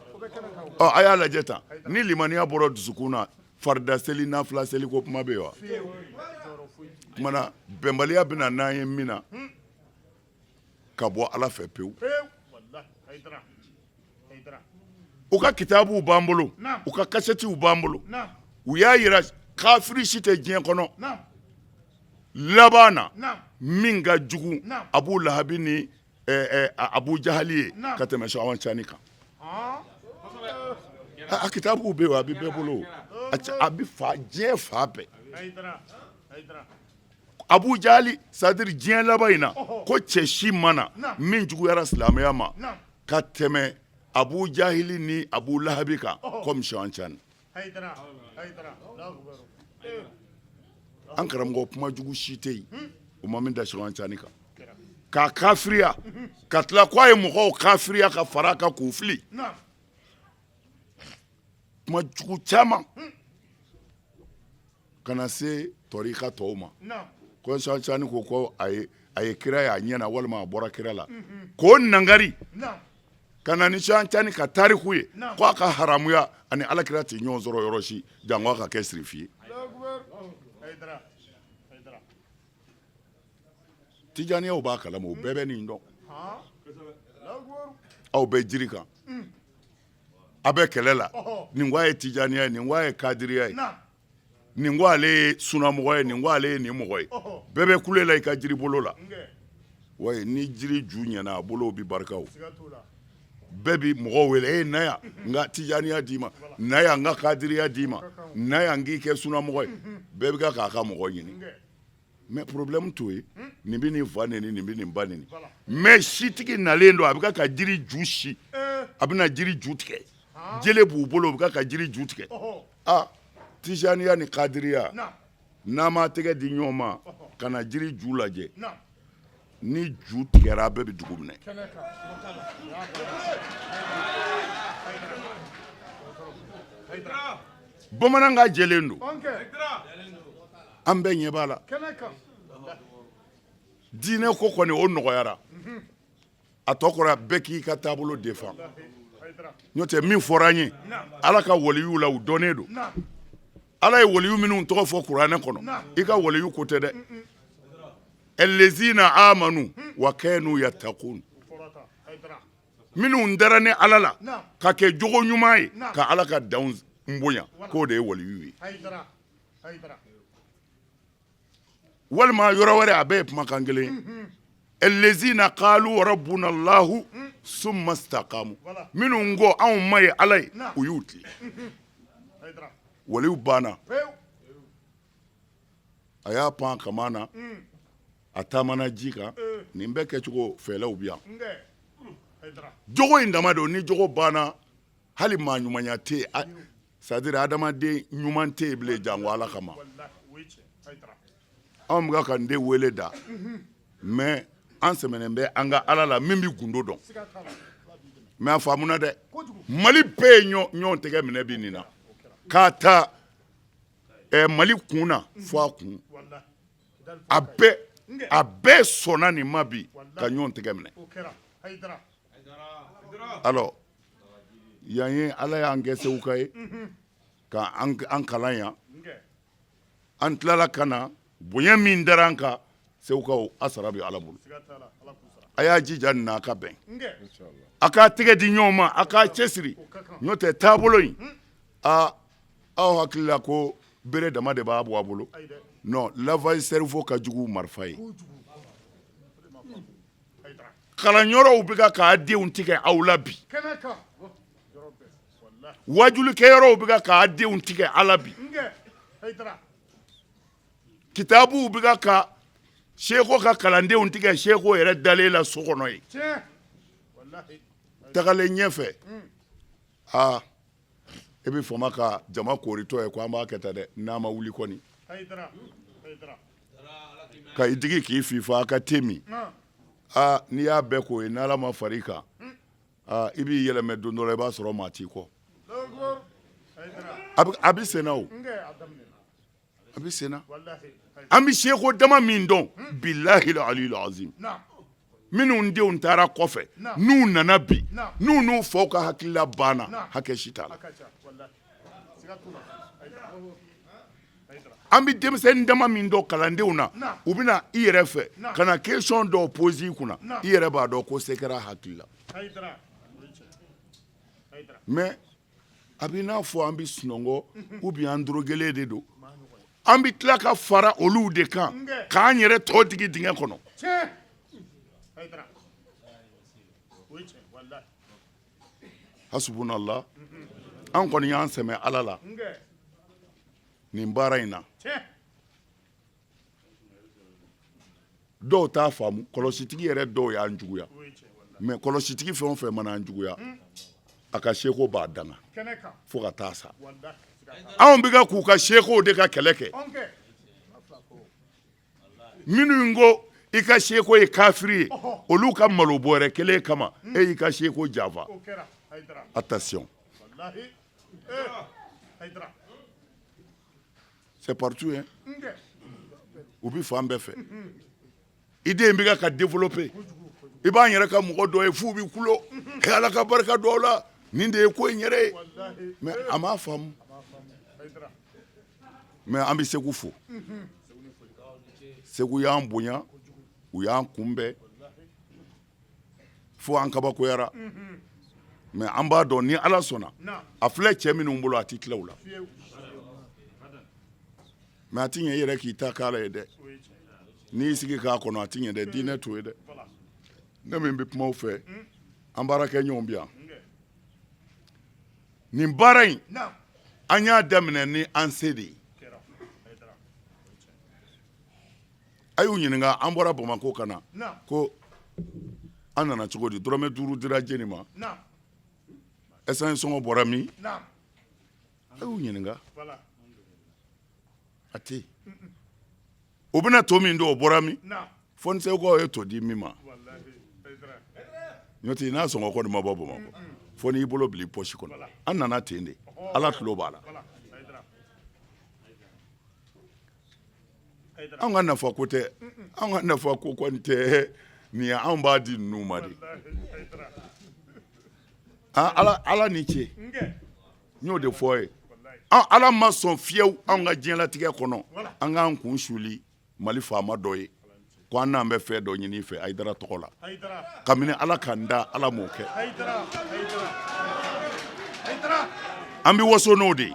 Ɔ, a y'a lajɛ tan, ni limaniya bɔra dusukun na, farida seli, nafila seli ko kuma bɛ yen wa? Tuma na bɛnbaliya bɛ na n'an ye min na ka bɔ Ala fɛ pewu. U ka kitabuw b'an bolo, u ka kasɛtiw b'an bolo. U y'a yira kafiri si tɛ diɲɛ kɔnɔ laban na min ka jugu Abu Lahabi ni Abu Jahali ye ka tɛmɛ Sɛki Cani kan. A kitabuw bɛ yen, a bɛ bɛɛ bolo, a bɛ fa diɲɛ fan bɛɛ. Abu Jahali, c'est-à-dire diɲɛ laban in na, ko cɛ si ma na min juguyara silamɛya ma ka tɛmɛ Abu Jahili ni Abu Lahabi kan comme Sɛki Cani. An karamɔgɔ, kuma jugu si tɛ yen u ma min da Sɛki Cani kan k'a kafiriya, ka tila ko a ye mɔgɔw kafiriya ka fara kan k'u fili kuma jugu caman, ka na se tɔrika tɔw ma. Ko Sɛki Cani ko ko a ye kira ye a ɲɛ na walima a bɔra kira la, k'o nangari ka na ni Sɛki Cani ka tariku ye, ko a ka haramuya ani alakira tɛ ɲɔgɔn sɔrɔ yɔrɔ si, janko a ka kɛ sirifi ye. Tijaniyaw b'a kalama, o bɛɛ bɛ nin dɔn. Aw bɛ jiri kan, a bɛ kɛlɛ la, nin ko a ye tijaniya ye, nin ko a ye kadiriya ye, nin ko ale ye sunamɔgɔ ye, nin ko ale ye nin mɔgɔ ye. Bɛɛ bɛ kule la i ka jiri bolo la. Wa ni jiri ju ɲɛna, a bolo bɛ barika. Bɛɛ bɛ mɔgɔw wele: e na yan, n ka tijaniya d'i ma, na yan, n ka kadiriya d'i ma, na yan, n k'i kɛ sunamɔgɔ ye. Bɛɛ bɛ k'a ka mɔgɔ ɲini. Mais problème t'o ye, nin bɛ nin fa neni, nin bɛ nin ba neni, mais sitigi nalen don, a bɛ ka jiri ju si, a bɛna jiri ju tigɛ, jele b'u bolo, u bɛ ka jiri ju tigɛ. Aa, tijaniya ni kadiriya, n'an ma tɛgɛ di ɲɔgɔn ma ka na jiri ju lajɛ, ni ju tigɛra, a bɛɛ bɛ dugu minɛ. Bamanankan jɛlen don, an bɛɛ ɲɛ b'a la. Diinɛ ko kɔni, o nɔgɔyara. A tɔ kɔrɔ, bɛɛ k'i ka taabolo défend. N'o tɛ, min fɔra an ye Ala ka waliyuw la, u dɔnnen don. Ala ye waliyu minnu tɔgɔ fɔ kuranɛ kɔnɔ, i ka waliyu ko tɛ dɛ. Allazina amanu wa kanu yattaqun, minnu dara ni Ala la ka kɛ jogo ɲuman ye, ka Ala ka danw bonya, k'o de ye waliyu ye. Walima yɔrɔ wɛrɛ, a bɛɛ ye kumakan kelen ye. Allazina qalu rabbuna Allahu. Summa stakamu, minnu ko anw ma ye ala ye, u y'u tilen. Waliw banna, a y'a pan kaman na, a taamana ji kan. Nin bɛɛ kɛcogo fɛlɛw bi yan. Jogo in dama don, ni jogo banna, hali maa ɲumanya tɛ yen, c'est à dire adamaden ɲuman tɛ yen bilen, janko ala kama. Anw bɛ ka n den wele da, mais an sɛmɛnen bɛ an ka ala la min bɛ gundo dɔn. Mais a faamuna dɛ, Mali bɛɛ ye ɲɔgɔn tɛgɛ minɛ bi nin na, k'a ta Mali kun na fo a kun, a bɛɛ sɔnna nin ma bi ka ɲɔgɔn tɛgɛ minɛ. Alors yan ye ala y'an kɛ Seguka ye ka an kalan yan. An tilala ka na bonya min dara an kan, Segukaw, a sara bɛ ala bolo. A y'a jija nin na, a ka bɛn, a k'a tɛgɛ di ɲɔgɔn ma, a k'a cɛsiri. N'o tɛ, taabolo in, aa, aw hakili la ko bere dama de b'a bɔ a bolo? Non, lavage cerveau ka jugu marifa ye. Kalanyɔrɔw bɛ ka k'a denw tigɛ aw la bi, wajulikɛyɔrɔw bɛ ka k'a denw tigɛ aw la bi, kitabuw bɛ ka seko ka kalandenw tigɛ seko yɛrɛ dalen la so kɔnɔ yen. Tagalen ɲɛfɛ, aa, e bɛ fama ka jama kooritɔ ye ko an b'a kɛ tan dɛ, n'a ma wuli kɔni ka i digi k'i fifa a ka te min. Aa, n'i y'a bɛɛ k'o ye, n'ala ma far'i kan, aa, i b'i yɛlɛmɛ don dɔ la, i b'a sɔrɔ maa t'i kɔ. A bɛ senna o, a bɛ senna. An bɛ seko dama min dɔn, bilahi aliyul azim, minnu denw taara kɔfɛ, n'u nana bi, n'u n'u faw ka hakilila banna, hakɛ si t'a la. An bɛ denmisɛnnin dama min dɔn kalandenw na, u bɛna i yɛrɛ fɛ ka na question dɔw poser i kunna, i yɛrɛ b'a dɔn ko se kɛra hakili la. Mais a bɛ n'a fɔ an bɛ sunɔgɔ ou bien an dorogelen de don. An bɛ tila ka fara olu de kan k'an yɛrɛ tɔ digi dingɛ kɔnɔ. Hasubunallah, an kɔni y'an sɛmɛ ala la nin baara in na. Dɔw t'a faamu, kɔlɔsitigi yɛrɛ dɔw y'an juguya, mais kɔlɔsitigi fɛn o fɛn mana an juguya, a ka seko b'a danga fo ka taa sa. Anw bɛ ka k'u ka sekow de ka kɛlɛ kɛ. Minnu ko i ka seko ye kafiri ye, olu ka malo bɔrɛ kelen kama, e y'i ka seko janfa. Attention, c'est partout hein, u bɛ fan bɛɛ fɛ. Idée in bɛ ka développer. I b'an yɛrɛ ka mɔgɔ dɔ ye f'u bɛ kulo e ala ka barika don aw la, nin de ye ko in yɛrɛ ye, mais a m'a faamu. Mais an bɛ Segu fo. Segu y'an bonya, u y'an kunbɛn fo an kabakoyara. Mais an b'a dɔn ni ala sɔnna, a filɛ cɛ minnu bolo, a tɛ tila u la. Mais a tɛ ɲɛ i yɛrɛ k'i ta k'a la ye dɛ. N'i y'i sigi k'a kɔnɔ, a tɛ ɲɛ dɛ. Diinɛ t'o ye dɛ. Ne min bɛ kuma aw fɛ, an baarakɛɲɔgɔn bɛ yan. Nin baara in, an y'a daminɛ ni an se de ye. A y'u ɲininka, an bɔra Bamakɔ ka na, ko an nana cogo di? Dɔrɔmɛ 5 dira jeni ma, essence sɔngɔ bɔra min? A y'u ɲininka, a tɛ yen. U bɛna to min dun, o bɔra min? Fo ni Segukaw ye to di min ma. N'o tɛ, n'a sɔngɔ kɔni ma bɔ Bamakɔ, fo n'i bolo bila i poche kɔnɔ. An nana ten de, ala tulo b'a la. Anw ka nafa ko tɛ, anw ka nafa ko kɔni tɛ nin ye. Anw b'a di ninnu ma de. Ala, ala ni ce. N y'o de fɔ ye, ala ma sɔn fiyewu anw ka diɲɛlatigɛ kɔnɔ an k'an kun suli Mali faama dɔ ye ko an n'an bɛ fɛn dɔ ɲini fɛ Hayidara tɔgɔ la. Kabini ala k'an da, ala m'o kɛ. An bɛ waso n'o de ye.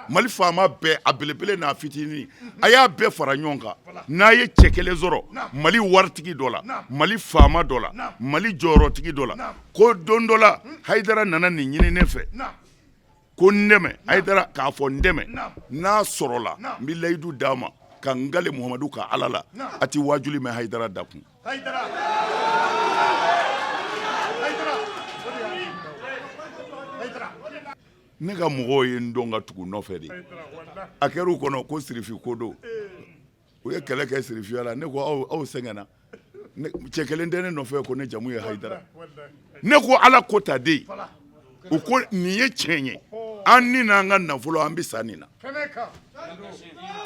Mali faama bɛɛ, a belebele n'a fitinin, a y'a bɛɛ fara ɲɔgɔn kan. N'a ye cɛ kelen sɔrɔ Mali waritigi dɔ la, Mali faama dɔ la, Mali jɔyɔrɔtigi dɔ la, ko don dɔ la Hayidara nana nin ɲini ne fɛ ko n dɛmɛ, Hayidara k'a fɔ n dɛmɛ, n'a sɔrɔla n bɛ layidu d'a ma ka n kali Muhamadu ka Ala la, a tɛ waajuli mɛn Hayidara da kun. Ne ka mɔgɔw ye n dɔn ka tugu nɔfɛ de. A kɛra u kɔnɔ ko sirifi ko don. U ye kɛlɛ kɛ sirifiya la. Ne ko aw sɛgɛnna, cɛ kelen tɛ ne nɔfɛ ko ne jamu ye Hayidara. Ne ko Ala ko ta de, u ko nin ye tiɲɛ ye, an ni n'an ka nafolo an bɛ sa nin na.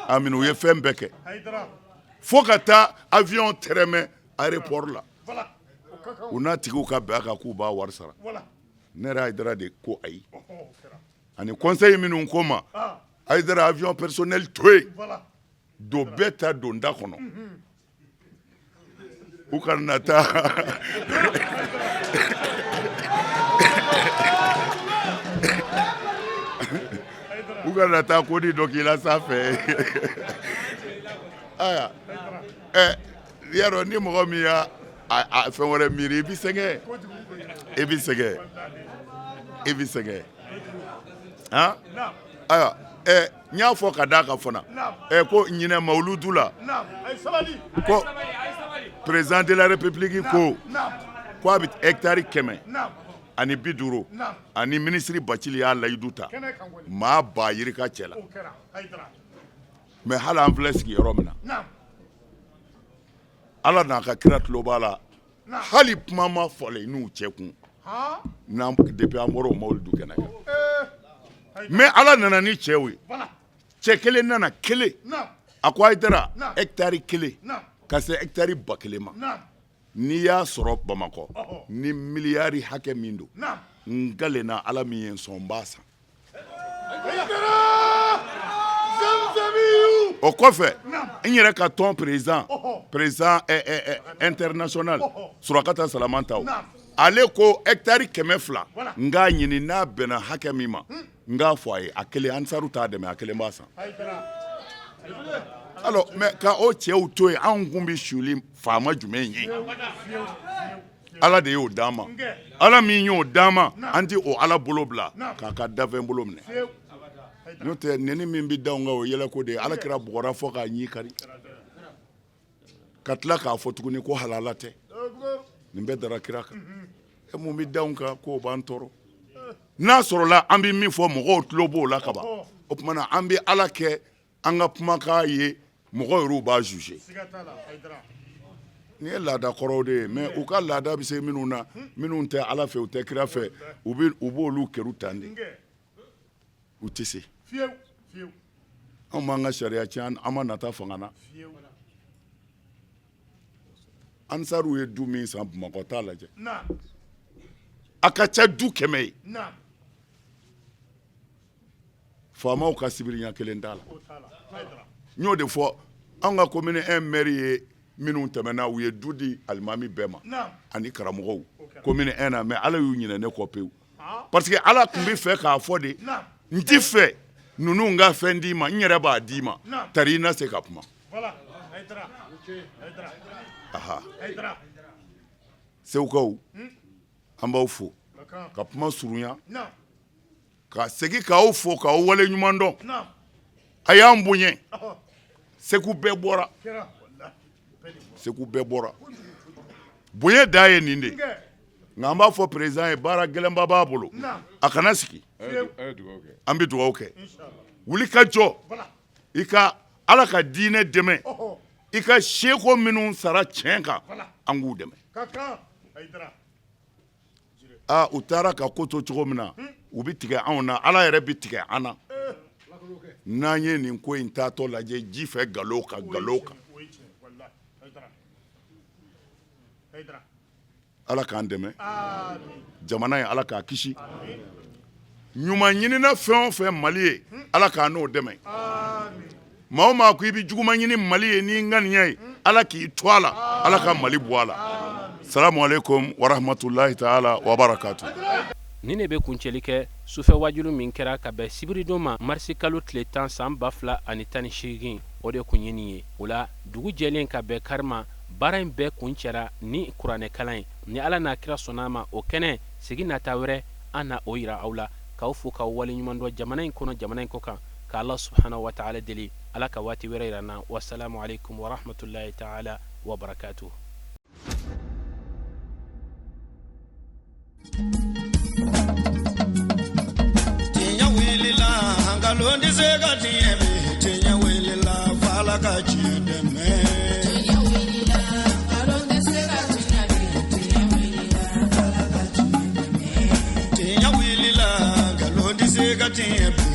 Amina. U ye fɛn bɛɛ kɛ fo ka taa avion tɛrɛmɛ aéroport la, u n'a tigiw ka bɛn a kan k'u b'a wari sara. Ne yɛrɛ Hayidara de ko ayi, ani conseil minnu ko ma Hayidara avion personnel to yen, don bɛɛ ta don da kɔnɔ, u kana na taa u kana na taa koni dɔ k'i la sanfɛ. Ayiwa, ɛ y'a dɔn ni mɔgɔ min y'a fɛn wɛrɛ miiri, i bɛ sɛgɛn, i bɛ sɛgɛn, i bɛ sɛgɛn. Han, ayiwa, ɛ n y'a fɔ ka d'a kan fana, ɛ ko ɲinɛ mawuludu la, ko président de la république ko ko a bɛ hectare 150, ani minisiri Bacili y'a layidu ta maa ba yirika cɛ la. Mais hali an filɛ sigiyɔrɔ min na, Ala n'a ka kira tulo b'a la, hali kuma ma fɔlen n'u cɛ kun n'an depuis an bɔra o mawuludu kɛnɛ kan. Mais Ala nana ni cɛw ye, cɛ kelen nana kelen, a ko Hayidara, hectare kelen ka se hectare 1000 ma, n'i y'a sɔrɔ Bamakɔ ni miliyari hakɛ min don, n kalenna Ala min ye n sɔn, n b'a san. O kɔfɛ n yɛrɛ ka tɔn président, président international Surakata Salamanta, ale ko hectare 200 n k'a ɲini, n'a bɛnna hakɛ min ma n k'a fɔ a ye, a kelen Ansaru t'a dɛmɛ, a kelen b'a san. Alors mais ka o cɛw to yen, anw kun bɛ suli faama jumɛn ye? Ala de y'o d'an ma. Ala min y'o d'an ma, an tɛ o Ala bolo bila k'a ka dafɛn bolo minɛ. N'o tɛ, nɛni min bɛ da anw kan, o yɛlɛko de ye. Ala kira bugɔra fɔ k'a ɲin kari, ka tila k'a fɔ tuguni ko halala tɛ. Nin bɛɛ dara kira kan. E mun bɛ da anw kan k'o b'an tɔɔrɔ? N'a sɔrɔla an bɛ min fɔ, mɔgɔw tulo b'o la kaban. O tuma na an bɛ Ala kɛ an ka kumakan ye, mɔgɔ yɛrɛw b'a juger. Nin ye laada kɔrɔw de ye, mais u ka laada bɛ se minnu na, minnu tɛ Ala fɛ, u tɛ kira fɛ, u b'olu kɛru tan de, u tɛ se. Anw b'an ka sariya tiɲɛ, an ma nata fanga na. Ansaruw ye du min san Bamakɔ, t'a lajɛ, a ka ca du 100 ye. Faamaw ka sibiriɲɛ kelen t'a la. N y'o de fɔ, an ka commune 1 maire ye minnu tɛmɛna, u ye du di alimami bɛɛ ma ani karamɔgɔw commune 1 na, mais Ala y'u ɲinɛ ne kɔ pewu, parce que Ala tun bɛ fɛ k'a fɔ de, n tɛ fɛ ninnu ka fɛn d'i ma, n yɛrɛ b'a d'i ma, tari i na se ka kuma. Aha, Segukaw, an b'aw fo ka kuma surunya, ka segin k'aw fo k'aw wale ɲuman dɔn. A y'an bonya. Segu bɛɛ bɔra, Segu bɛɛ bɔra. Bonya dan ye nin de. Nka an b'a fɔ président ye, baara gɛlɛnba b'a bolo, a kana sigi. An bɛ dugawu kɛ, wuli ka jɔ, i ka Ala ka diinɛ dɛmɛ, i ka seko minnu sara tiɲɛ kan, an k'u dɛmɛ. Aa, u taara ka ko to cogo min na, u bɛ tigɛ anw na, Ala yɛrɛ bɛ tigɛ an na n'an ye nin ko in taatɔ lajɛ ji fɛ nkalon kan, nkalon kan. Ala k'an dɛmɛ, jamana ye Ala k'a kisi. Ɲuman ɲinina fɛn o fɛn Mali ye, Ala k'an n'o dɛmɛ. Maa o maa ko i bɛ juguman ɲini Mali ye n'i ŋaniya ye, Ala k'i to a la, Ala ka Mali bɔ a la. Salamu aleykum warahmatulahi taala wabarakatu. Nin de bɛ kuncɛli kɛ sufɛ wajulu min kɛra ka bɛn sibiridon ma marisi kalo tile 10 san 2018, o de kun ye nin ye. O la dugu jɛlen ka bɛn kari ma, baara in bɛɛ kuncɛra ni kuranɛkalan ye. Ni Ala n'a kira sɔnna a ma, o kɛnɛ sigi nata wɛrɛ an na o yira aw la. K'aw fo k'aw waleɲuman dɔn jamana in kɔnɔ, jamana in kɔ kan, ka Ala subahana wa taala deli Ala ka waati wɛrɛ yira an na. Wasalamu aleykum warahmatulahi taala wabarakatuhu. Tiɲɛ wulila, nkalon tɛ se ka tiɲɛ bi. Tiɲɛ wulila, f'Ala ka tiɲɛ dɛmɛ. Tiɲɛ wulila, nkalon tɛ se ka tiɲɛ bi. Tiɲɛ wulila, f'Ala ka tiɲɛ dɛmɛ. Tiɲɛ wulila, nkalon tɛ se ka tiɲɛ bi.